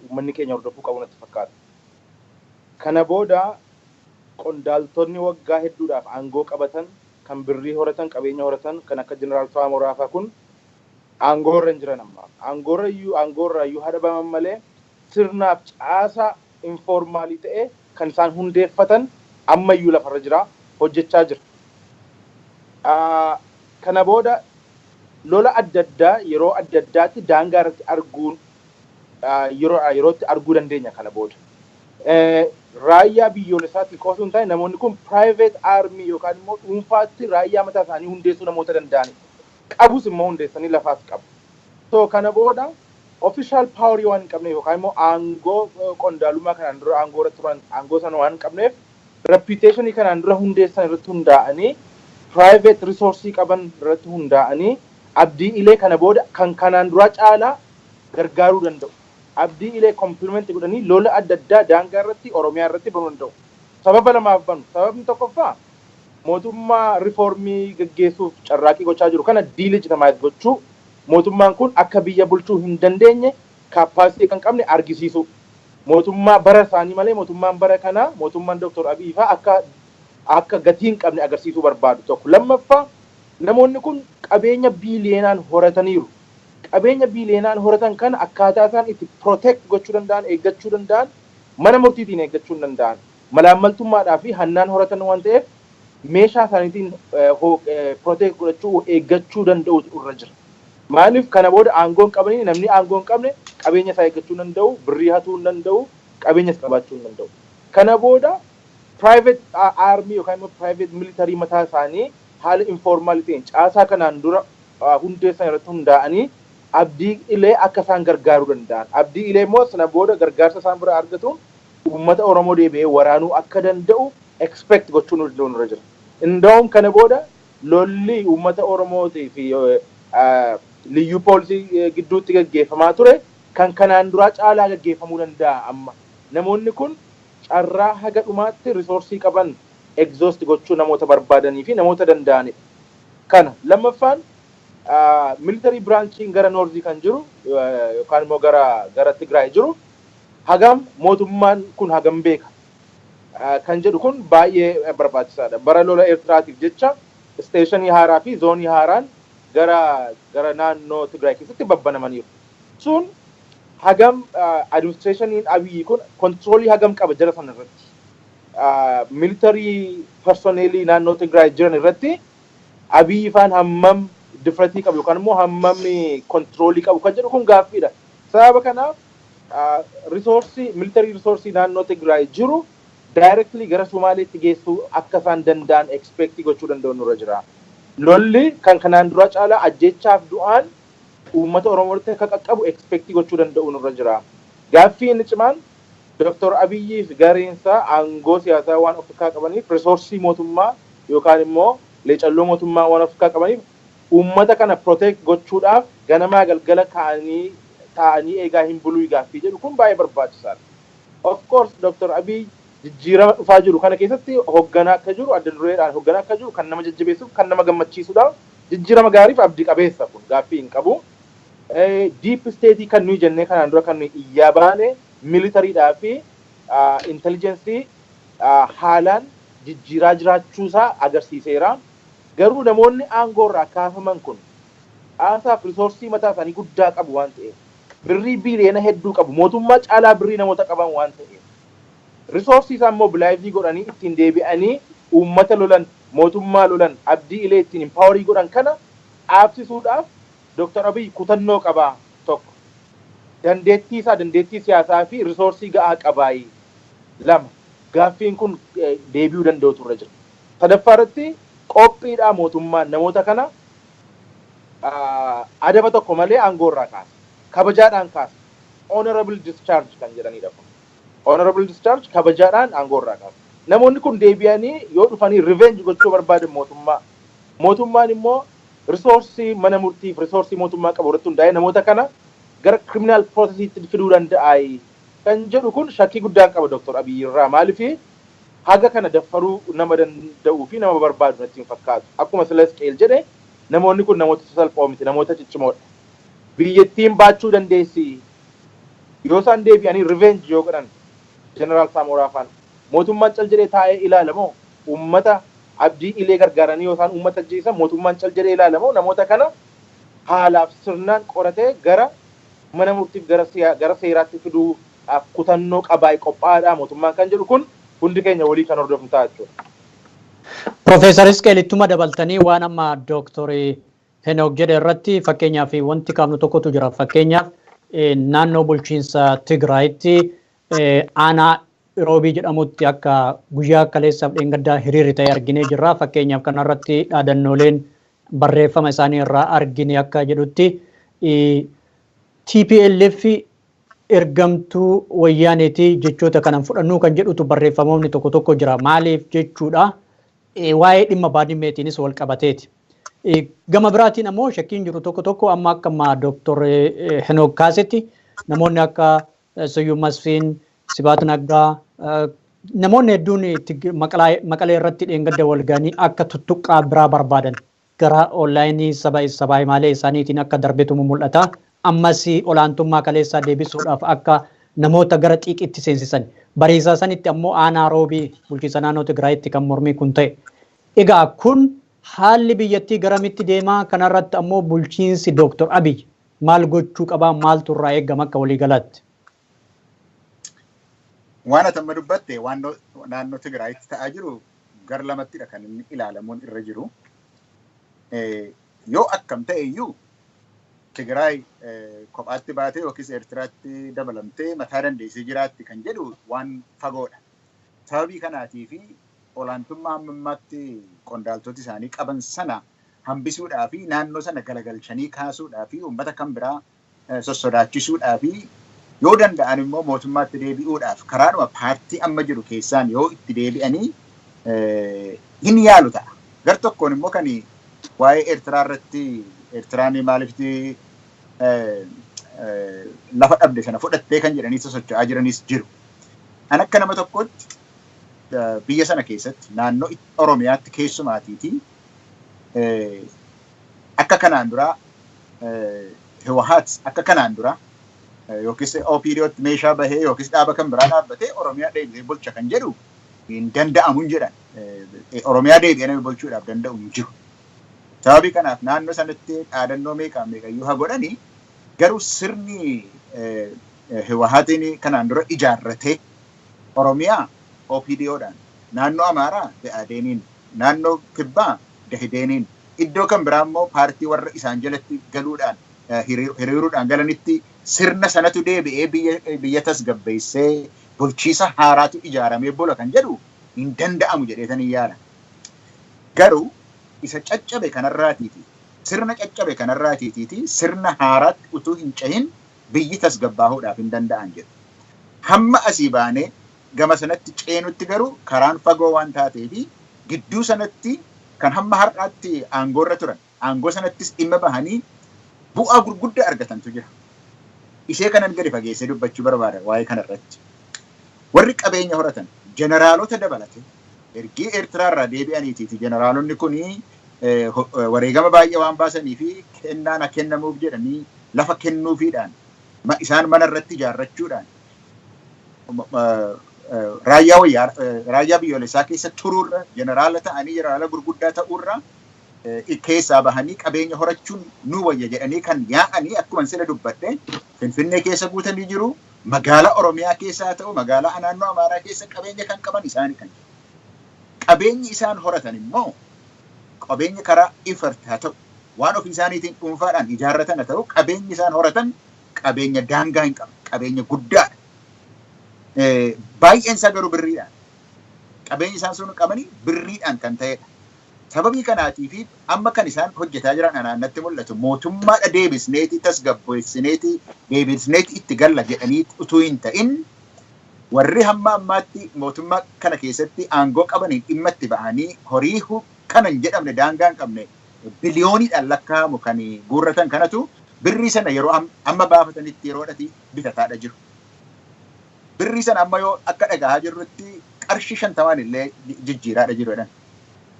uummanni keenya hordofuu qabu natti fakkaata. Kana booda qondaaltonni waggaa hedduudhaaf aangoo qabatan, kan birrii horatan, qabeenya horatan, kan akka Jeneraal Saamoraa fa'aa kun aangoo irra hin jiran amma. Aangoo irra iyyuu hadabaman malee sirnaaf caasaa informal ta'e kan isaan hundeeffatan ammayyuu lafarra jira, hojjechaa jira. Kana booda lola adda addaa yeroo adda addaatti daangaa irratti arguun, yeroo yerootti arguu dandeenya kana booda. Raayyaa biyyoolessaatti qofa hin taane, namoonni kun private army yookaan immoo dhuunfaatti raayyaa mataa isaanii hundeessuu namoota danda'anidha. Qabus immoo hundeessanii lafaas qabu. So kana booda official power waan hin qabneef yookaan immoo aangoo qondaalummaa kanaan dura aangoo irra turan, aangoo sana waan hin qabneef, reputation kanaan dura hundeessan irratti hundaa'anii, private resource qaban irratti hundaa'anii, Abdii Ilee kana booda kan kanaan dura caalaa gargaaruu danda'u. Abdii Ilee complement godhanii lola adda addaa daangaa irratti, Oromiyaa irratti banuu danda'u. Sababa lamaaf banu. Sababni tokkoffaa, mootummaa riifoormii gaggeessuuf carraaqqii gochaa jiru kana delegitimize gochuu, mootummaan kun akka biyya bulchuu hin dandeenye, capacity kan qabne argisiisu. Mootummaa bara isaanii malee mootummaan bara kanaa, mootummaan Dr. Abiy fa'aa akka gatii hin qabne agarsiisuu barbaadu tokko. Lammaffaa, namoonni kun qabeenya biiliyeenaan horataniiru. Qabeenya biiliyeenaan horatan kana akkaataa isaan itti protect gochuu danda'an, eeggachuu danda'an, mana murtiitiin eeggachuu hin danda'an. Malaammaltummaadhaa fi hannaan horatan waan ta'eef meeshaa isaaniitiin protect godhachuu, eeggachuu danda'utu irra jira. Maaliif kana booda aangoo hin qabanii, namni aangoo hin qabne qabeenya isaa eeggachuu hin danda'u, birrii hatuu hin danda'u, qabeenyas qabaachuu hin danda'u. Kana booda private army yookaan immoo private military mataa isaanii haala informal ta'een caasaa kanaan dura hundeessan irratti hundaa'anii Abdii Ilee akka isaan gargaaruu danda'an. Abdii Ilee immoo sana booda gargaarsa isaan bira argatuun uummata Oromoo deebi'ee waraanuu akka danda'u expect gochuun nurra jira. Inda'uun kana booda lolli uummata Oromootii fi liyyuu poolisii gidduutti gaggeeffamaa ture kan kanaan duraa caalaa gaggeeffamuu danda'a amma. Namoonni kun carraa haga dhumaatti resource qaban exhaust gochuu namoota barbaadanii fi namoota danda'anidha. Kana lammaffaan, military branchiin gara north kan jiru yookaan immoo gara Tigraay jiru hagam, mootummaan kun hagam beeka kan jedhu kun baay'ee barbaachisaadha. Bara lola Eertiraatiif jecha station haaraa fi zoonii haaraan gara naannoo Tigraay keessatti babbanamaniiru. Sun hagam administrationiin Abiyyi kun control hagam qaba jara sana irratti? Military personnel naannoo Tigraay jiran irratti Abiyyi faan hammam difratii qabu yookaan immoo hammam control qabu kan jedhu kun gaaffiidha. Sababa kanaaf resource, military resource naannoo Tigraay jiru directly gara Somaaleetti geessuu akka isaan danda'an expect gochuu danda'u nurra jira. Lolli kan kanaan dura caalaa ajjeechaaf du'aan uummata Oromoo irratti akka qaqqabu expect gochuu danda'u nurra jira. Gaaffii inni cimaan, Dr. Abiyyii fi gareensaa aangoo siyaasaa waan of harkaa qabaniif, resource mootummaa yookaan immoo leecalloo mootummaa waan of harkaa qabaniif Uummata kana protect gochuudhaaf ganamaa galgala ka'anii taa'anii eegaa hin buluu gaaffii jedhu kun baay'ee barbaachisaadha. Of course, Dr. Abiy jijjiirama dhufaa jiru kana keessatti hoogganaa akka jiru, adda dureedhaan hoogganaa akka jiru kan nama jajjabeessuuf, kan nama gammachiisudha. Jijjiirama gaariif abdii qabeessa, kun gaaffii hin qabu. Deep state kan nuyi jennee kanaan dura kan nuyi iyyaa baane, militariidhaa fi intelligence haalaan jijjiiraa jiraachuusaa agarsiiseera. Garuu namoonni aangoo irraa kaafaman kun haasaaf resource mataa isaanii guddaa qabu waan ta'eef, birrii biiliyoona hedduu qabu, mootummaa caalaa birrii namoota qaban waan ta'eef, resource isaan mobilize godhanii ittiin deebi'anii uummata lolan, mootummaa lolan, Abdii Ilee ittiin empower godhan kana dhaabsisuudhaaf Dr. Abiy kutannoo qabaa tokko. Dandeettii isaa, dandeettii siyaasaa fi resource ga'aa qabaayi. Lama, gaaffiin kun deebi'uu danda'u turre jira. Sadaffaa irratti, qophiidhaa mootummaan namoota kana adaba tokko malee aangoo irraa kaasa. Kabajaadhaan kaasa. Honorable discharge kan jedhanidha kun. Honorable discharge, kabajaadhaan aangoo irraa kaasa. Namoonni kun deebi'anii yoo dhufanii revenge gochuu barbaadan mootummaa. Mootummaan immoo resource mana murtiif resource mootummaa qabu irratti hundaa'ee namoota kana gara criminal processiitti fiduu danda'a kan jedhu kun shakkii guddaan qaba Dr. Abiy irraa. Maaliif, haga kana daffaruu nama danda'uu fi nama barbaadu natti hin fakkaatu. Akkuma Silas Qeel jedhe, namoonni kun namoota sasalphoo miti, namoota ciccimoodha. Biyyattiin baachuu dandeessi. Yoo isaan deebi'anii revenge yoo godhan Jeneraal Saamoraa faana, mootummaan cal jedhee taa'ee ilaalamoo, uummata Abdii Ilee gargaaranii yoo isaan uummata ajjeesan mootummaan cal jedhee ilaalamoo, namoota kana haalaaf sirnaan qoratee gara mana murtiif gara seeraatti fiduudhaaf kutannoo qabaa, qophaa'aadha mootummaan kan jedhu kun hundi keenya walii kan hordofnu ta'a jechuudha. Profeesar Isqeel, ittuma dabaltanii waan amma Dooktor Henook jedhe irratti fakkeenyaaf wanti kaafnu tokkotu jira. Fakkeenyaaf, naannoo bulchiinsa Tigraayitti aanaa Roobii jedhamutti akka guyyaa kaleessaaf dheengaddaa hiriirri ta'e arginee jirra. Fakkeenyaaf, kanarratti dhaadannooleen barreeffama isaanii irraa argine akka jedhutti "TPLF ergamtuu wayyaaneeti, jechoota kanan fudhannuu" kan jedhutu barreeffamoonni tokko tokko jira. Maaliif jechuudha, waa'ee dhimma Baadimmeetiinis wal qabateeti. Gama biraatiin ammoo shakkiin jiru tokko tokko amma akka amma Dooktor Henook kaasetti namoonni akka Suyyum Masfiin, Sibaat Naggaa, namoonni hedduun Maqalee irratti dheengadda wal ga'anii akka tuttuqqaa biraa barbaadan gara online saba sabaa himaalee isaaniitiin akka darbetu mul'ata. Ammas olaantummaa kaleessaa deebisuudhaaf akka namoota gara xiiqitti seensisan. Bariisaa sanitti ammoo aanaa Roobii bulchiinsa naannoo Tigraayitti kan mormii kun ta'e. Egaa kun haalli biyyattii garamitti deemaa? Kanarratti ammoo bulchiinsi Dooktor Abiy maal gochuu qabaa, maaltu irraa eegama akka waliigalaatti? Waan ati amma dubbatte, waan naannoo Tigraayitti ta'aa jiru gara lamattidha kan inni ilaalamuun irra jiru. Yoo akkam ta'e iyyuu Tigraay kophaatti baatee yookiis Eertiraatti dabalamtee mataa dandeessee jiraatti kan jedhu waan fagoodha. Sababii kanaatii fi olaantummaa hamma ammaatti qondaaltoti isaanii qaban sana hambisuudhaa fi naannoo sana galagalchanii kaasuudhaa fi uummata kan biraa sossodaachisuudhaa fi yoo danda'an immoo mootummaatti deebi'uudhaaf karaadhuma paartii amma jiru keessaan yoo itti deebi'anii hin yaalu ta'a. Gar tokkoon immoo kan waa'ee Eertiraa irratti, Eertiraan maaliifti lafa dhabde sana fudhattee kan jedhanii sosocho'aa jiranis jiru. An akka nama tokkotti biyya sana keessatti, naannoo Oromiyaatti keessumaatiiti, akka kanaan dura Hiwahaat akka kanaan dura yookiis OPDOtti meeshaa bahee yookiis dhaaba kan biraa dhaabbatee Oromiyaa deebisee bulcha kan jedhu hin danda'amu hin jedhan. Oromiyaa deebi'ee nama bulchuudhaaf danda'u hin jiru. Sababii kanaaf naannoo sanatti dhaadannoo meeqaa meeqayyuu haa godhanii, garuu sirni Hiwahaatiin kanaan dura ijaarratee Oromiyaa OPDOdhaan, naannoo Amaaraa Be'adeeniin, naannoo Kibbaa Dahideeniin, iddoo kan biraa immoo paartii warra isaan jalatti galuudhaan hiriiruudhaan galanitti sirna sanatu deebi'ee biyya tasgabbeessee bulchiisa haaraatu ijaaramee bula kan jedhu hin danda'amu jedheetanii yaala. Garuu isa caccabe kanarraatiiti, sirna caccabe kanarraatiitiiti sirna haaraatti utuu hin cehin biyyi tasgabbaahuudhaaf hin danda'an jedhu. Hamma asii baanee gama sanatti ceenutti garuu karaan fagoo waan taateefi gidduu sanatti kan hamma har'aatti aangoorra turan Aangoo sanattis dhimma bahanii bu'aa gurguddaa argatantu jira. Ishee kanan gadi fageessee dubbachuu barbaada waa'ee kanarratti. Warri qabeenya horatan jeneraalota dabalate ergii Eertiraarraa deebi'aniitiiti jeneraalonni kunii wareegama baay'ee waan baasanii fi kennaan haa kennamuuf jedhanii lafa kennuufiidhaan isaan mana irratti ijaarrachuudhaan raayyaa wayyaa raayyaa biyyoolessaa keessa turuurra jeneraala ta'anii jeneraala gurguddaa ta'uurra keessaa bahanii qabeenya horachuun nu wayya jedhanii kan yaa'anii akkuma sila dubbadhe Finfinnee keessa guutanii jiru. Magaalaa Oromiyaa keessa haa ta'u magaalaa naannoo Amaaraa keessa qabeenya kan qaban isaanii kan jiru. Qabeenyi isaan horatan immoo qabeenya karaa ifart haa ta'u waan ofii isaaniitiin dhuunfaadhaan ijaarratan haa ta'u qabeenyi isaan horatan qabeenya daangaa hin qabne qabeenya guddaadha. Baay'een isaa garuu birriidhaan. Qabeenyi isaan sun qabanii birriidhaan kan ta'edha. Sababii kanaatii fi amma kan isaan hojjetaa jiran anaannatti mul'atu mootummaadha deebisneeti tasgabbeessineeti deebisneeti itti galla jedhanii utuu hin ta'in warri hamma ammaatti mootummaa kana keessatti aangoo qabaniin dhimma itti ba'anii horii kana hin jedhamne daangaa hin qabne biliyooniidhaan lakkaa'amu kan guurratan kanatu birrii sana yeroo amma baafatanitti yeroodhati bitataadha jiru. Birrii sana amma yoo akka dhagahaa jirrutti qarshii 50 illee jijjiiraadha jiru jedhan.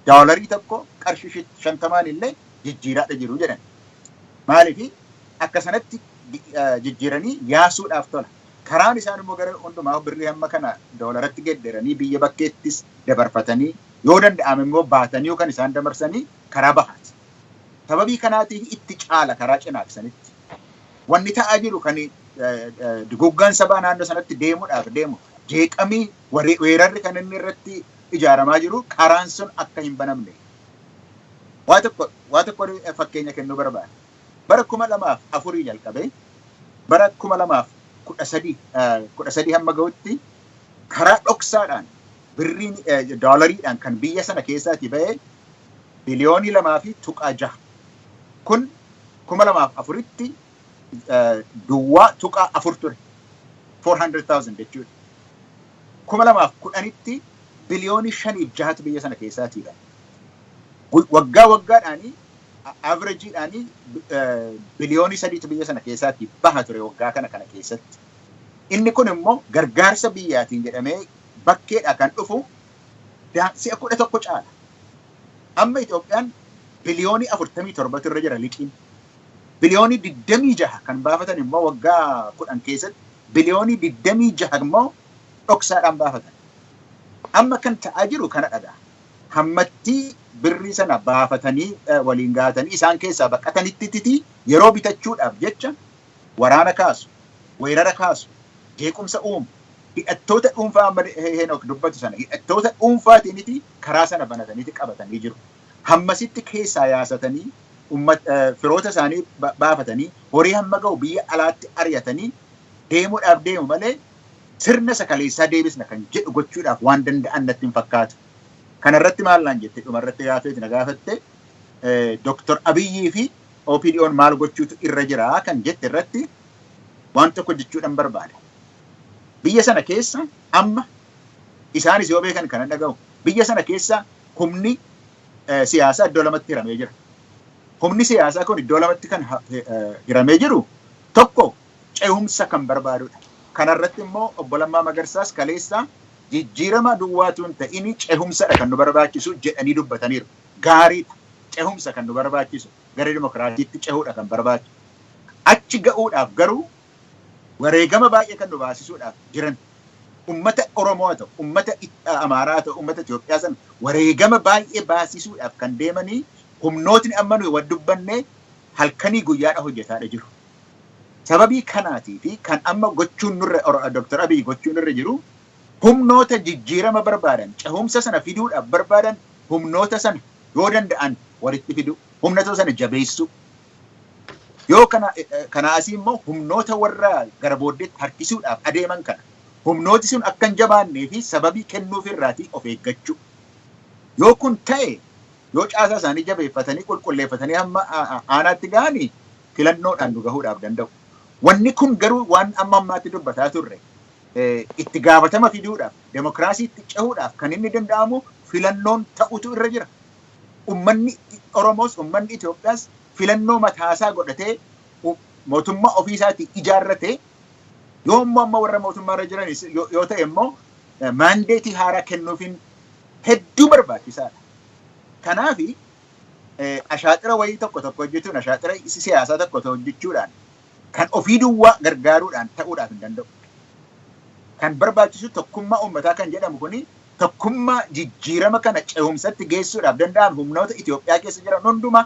Doolarii tokko qarshii 50 illee jijjiiraadha jiru jedhan. Maaliif akka sanatti jijjiiranii yaasuudhaaf tola. Karaan isaan immoo gara hundumaa birrii hamma kana doolaratti gedderanii biyya bakkeettis dabarfatanii yoo danda'ame immoo baatanii kan isaan dabarsanii karaa bahaati. Sababii kanaatiif itti caala karaa cinaaksanitti. Wanni ta'aa jiru kan duguggaan sabaa naannoo sanatti deemuudhaaf deemu jeeqamii weerarri kan inni irratti ijaaramaa jiru karaan sun akka hin banamne. Waa tokko fakkeenya kennuu barbaada. Bara 2004 jalqabee bara 2013 hamma gahutti karaa dhoksaadhaan birriin doolariidhaan kan biyya sana keessaatii ba'e biliyoonii 2.6. Kun 2004tti duwwaa tuqaa 4 ture. 400,000 jechuudha. 2010tti biliyoonii 5.6 biyya sana keessaatii ba'e. Waggaa waggaadhaanii averajiidhaanii biliyoonii 3 biyya sana keessaatii baha ture waggaa kana keessatti. Inni kun immoo gargaarsa biyyaatiin jedhamee bakkeedha kan dhufu si'a 11 caala. Amma Itoophiyaan biliyoonii 47 irra jira liqiin. Biliyoonii 26 kan baafatan immoo waggaa 10 keessatti biliyoonii 26 immoo dhoksaadhaan baafatan. Amma kan ta'aa jiru kana dhagaa. Hammattii birrii sana baafatanii waliin gahatanii isaan keessaa baqatanitti yeroo bitachuudhaaf jecha waraana kaasu, weerara kaasu, jeequmsa uumu, hidhattoota dhuunfaa amma Heenok dubbatu sana hidhattoota dhuunfaatiiniti karaa sana banataniiti qabatanii jiru. Hammasitti keessaa yaasatanii firoota isaanii baafatanii horii hamma ga'u biyya alaatti ari'atanii deemuudhaaf deemu malee sirna sakaleessaa deebisna kan jedhu gochuudhaaf waan danda'an natti hin fakkaatu. Kanarratti maal naan jette dhumarratti gaafeeti na gaafatte Dr. Abiyyii fi OPDO'n maal gochuutu irra jira kan jette irratti waan tokko jechuudhaan barbaada. Biyya sana keessa amma isaanis yoo beekan kanan dhaga'u biyya sana keessa humni siyaasaa iddoo lamatti hiramee jira. Humni siyaasaa kun iddoo lamatti kan hiramee jiru tokko cehumsa kan barbaadudha. Kanarratti immoo obbo Lammaa Magarsaas kaleessaa jijjiirama duwwaatu hin ta'in cehumsadha kan nu barbaachisu jedhanii dubbataniiru. Gaariidha. Cehumsa kan nu barbaachisu gara dimokiraasiitti cehuudha kan barbaachisu. Achi ga'uudhaaf garuu wareegama baay'ee kan nu baasisuudhaaf jiran ummata Oromoo haa ta'u, ummata Amaaraa haa ta'u, ummata Itoophiyaa sana wareegama baay'ee baasisuudhaaf kan deemanii humnootni amma nuyi wal dubbanne halkanii guyyaadha hojjetaadha jiru. Sababii kanaatii fi kan amma gochuun nurra Dr. Abiy gochuun nurra jiru humnoota jijjiirama barbaadan, cehumsa sana fiduudhaaf barbaadan humnoota sana yoo danda'an walitti fidu, humnoota sana jabeessuu. Yoo kana asii immoo humnoota warra gara booddeetti harkisuudhaaf adeeman kana humnooti sun akka hin jabaannee fi sababii kennuuf irraatii of eeggachuu. Yoo kun ta'e yoo caasaa isaanii jabeeffatanii qulqulleeffatanii hamma aanaatti ga'anii filannoodhaan nu gahuudhaaf danda'u. Wanni kun garuu waan amma ammaatti dubbataa turre itti gaafatama fiduudhaaf demokiraasiitti cehuudhaaf kan inni danda'amu filannoon ta'utu irra jira. Ummanni Oromoos, uummanni Itoophiyaas filannoo mataasaa godhatee mootummaa ofiisaatii ijaarratee, yoo immoo amma warra mootummaarra jiran yoo ta'e immoo maandeetii haaraa kennuufiin hedduu barbaachisaadha. Kanaafi ashaaxira wayii tokko tokko hojjechuun, ashaaxira siyaasaa tokko tokko hojjechuudhaan, kan ofii duwwaa gargaaruudhaan ta'uudhaaf hin danda'u. Kan barbaachisu tokkummaa uummataa kan jedhamu kuni, tokkummaa jijjiirama kana ce'umsatti geessuudhaaf danda'an, humnoota Itoophiyaa keessa jiran hundumaa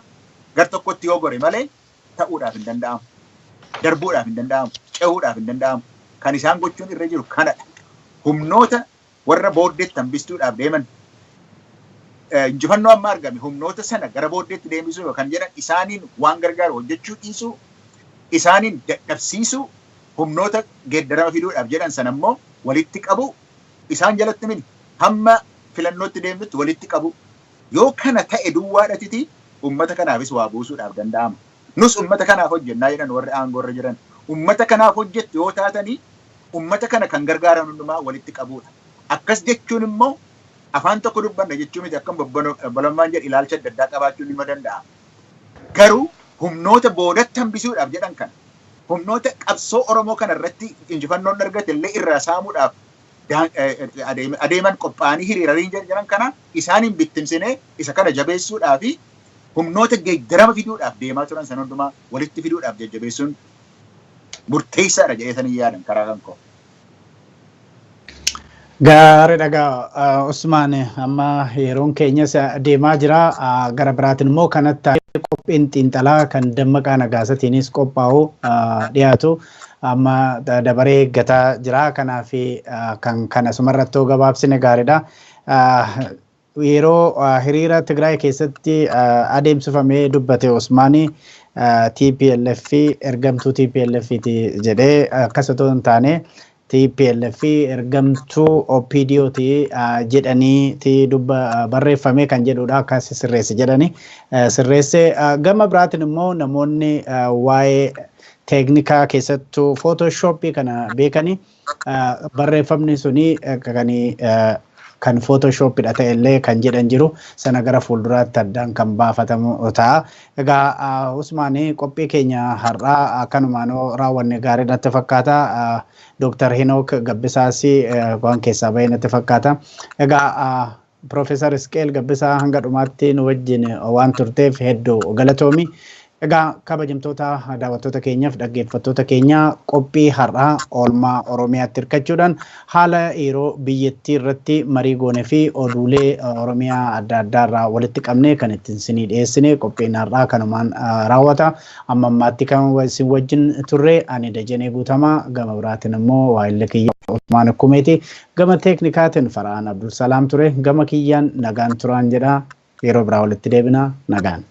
gar tokkotti yoo gore malee ta'uudhaaf hin danda'amu. Darbuudhaaf hin danda'amu. Ce'uudhaaf hin danda'amu. Kan isaan gochuun irra jiru kanadha. Humnoota warra booddeetti hambistuudhaaf deeman, injifannoo amma argame humnoota sana gara booddeetti deebisuu kan jedhan isaaniin waan gargaaru hojjechuu dhiisuu, isaaniin dadhabsiisuu, humnoota geeddarama fiduudhaaf jedhan sana immoo walitti qabu, isaan jalatti mini hamma filannootti deemnutti walitti qabu. Yoo kana ta'e duwwaadhatiti ummata kanaafis waa buusuudhaaf danda'ama. Nus ummata kanaaf hojjennaa jedhan warri aangoorra jiran. Ummata kanaaf hojjettu yoo taatanii, ummata kana kan gargaaran hundumaa walitti qabuudha. Akkas jechuun immoo afaan tokko dubbanna jechuu miti. Akkam obbolummaan jedhu, ilaalcha adda addaa qabaachuun nima danda'a. Garuu humnoota boodatti hambisuudhaaf jedhan kana, humnoota qabsoo Oromoo kana irratti injifannoon argate illee irraa saamuudhaaf adeeman, qophaa'anii hiriiranii jiran kana isaaniin bittimsinee, isa kana jabeessuudhaa fi humnoota geeddarama fiduudhaaf deemaa turan san hundumaa walitti fiduudhaaf jajjabeessuun murteessaadha jedheetanii yaadan karaa kan koo. Gaarii dhagaa Usmaan, amma yeroon keenyas deemaa jira. Gara biraatiin immoo kanatti qophiin xiinxalaa kan Dammaqaa Nagaasatiinis qophaa'u dhiyaatu amma dabaree eeggataa jira. Kanaaf kan kana sumarratti gabaabsine gaariidha. Yeroo hiriira Tigraay keessatti adeemsifamee dubbate Usmaanii, TPLF ergamtuu TPLF jedhee, akkas otoo hin taane TPLF ergamtuu OPDOti jedhanii dubba barreeffame kan jedhudha, akkas sirreesse jedhani sirreesse. Gama biraatiin immoo namoonni waa'ee teeknikaa, keessattuu Photoshopii kana beekani, barreeffamni suni kan Photoshopidha ta'e illee kan jedhan jiru. Sana gara fuulduraatti addaan kan baafatamu ta'a. Egaa Usmaan, qophii keenya har'aa akkanumaan raawwanne gaarii natti fakkaata. Dooktar Hinook Gabbisaas waan keessaa bahee natti fakkaata. Egaa Piroofeesar Isqeel Gabbisaa, hanga dhumaatti nu wajjin waan turteef hedduu galatoomi. Egaa kabajamtoota daawwattoota keenyaaf dhaggeeffattoota keenya, qophii har'aa oolmaa Oromiyaatti hirkachuudhaan haala yeroo biyyattii irratti marii goonee fi oduulee Oromiyaa adda addaa irraa walitti qabnee kan ittiin isinii dhiyeessine qophiin har'aa kanumaan raawwata. Amma ammaatti kan isin wajjin turre ani Dajanee Guutamaa, gama biraatiin immoo waa'illee kiyya Usmaan Kumeeti, gama teeknikaatiin Fara'aan Abdulsalaam ture. Gama kiyyaan nagaan turaan jedha. Yeroo biraa walitti deebina, nagaan.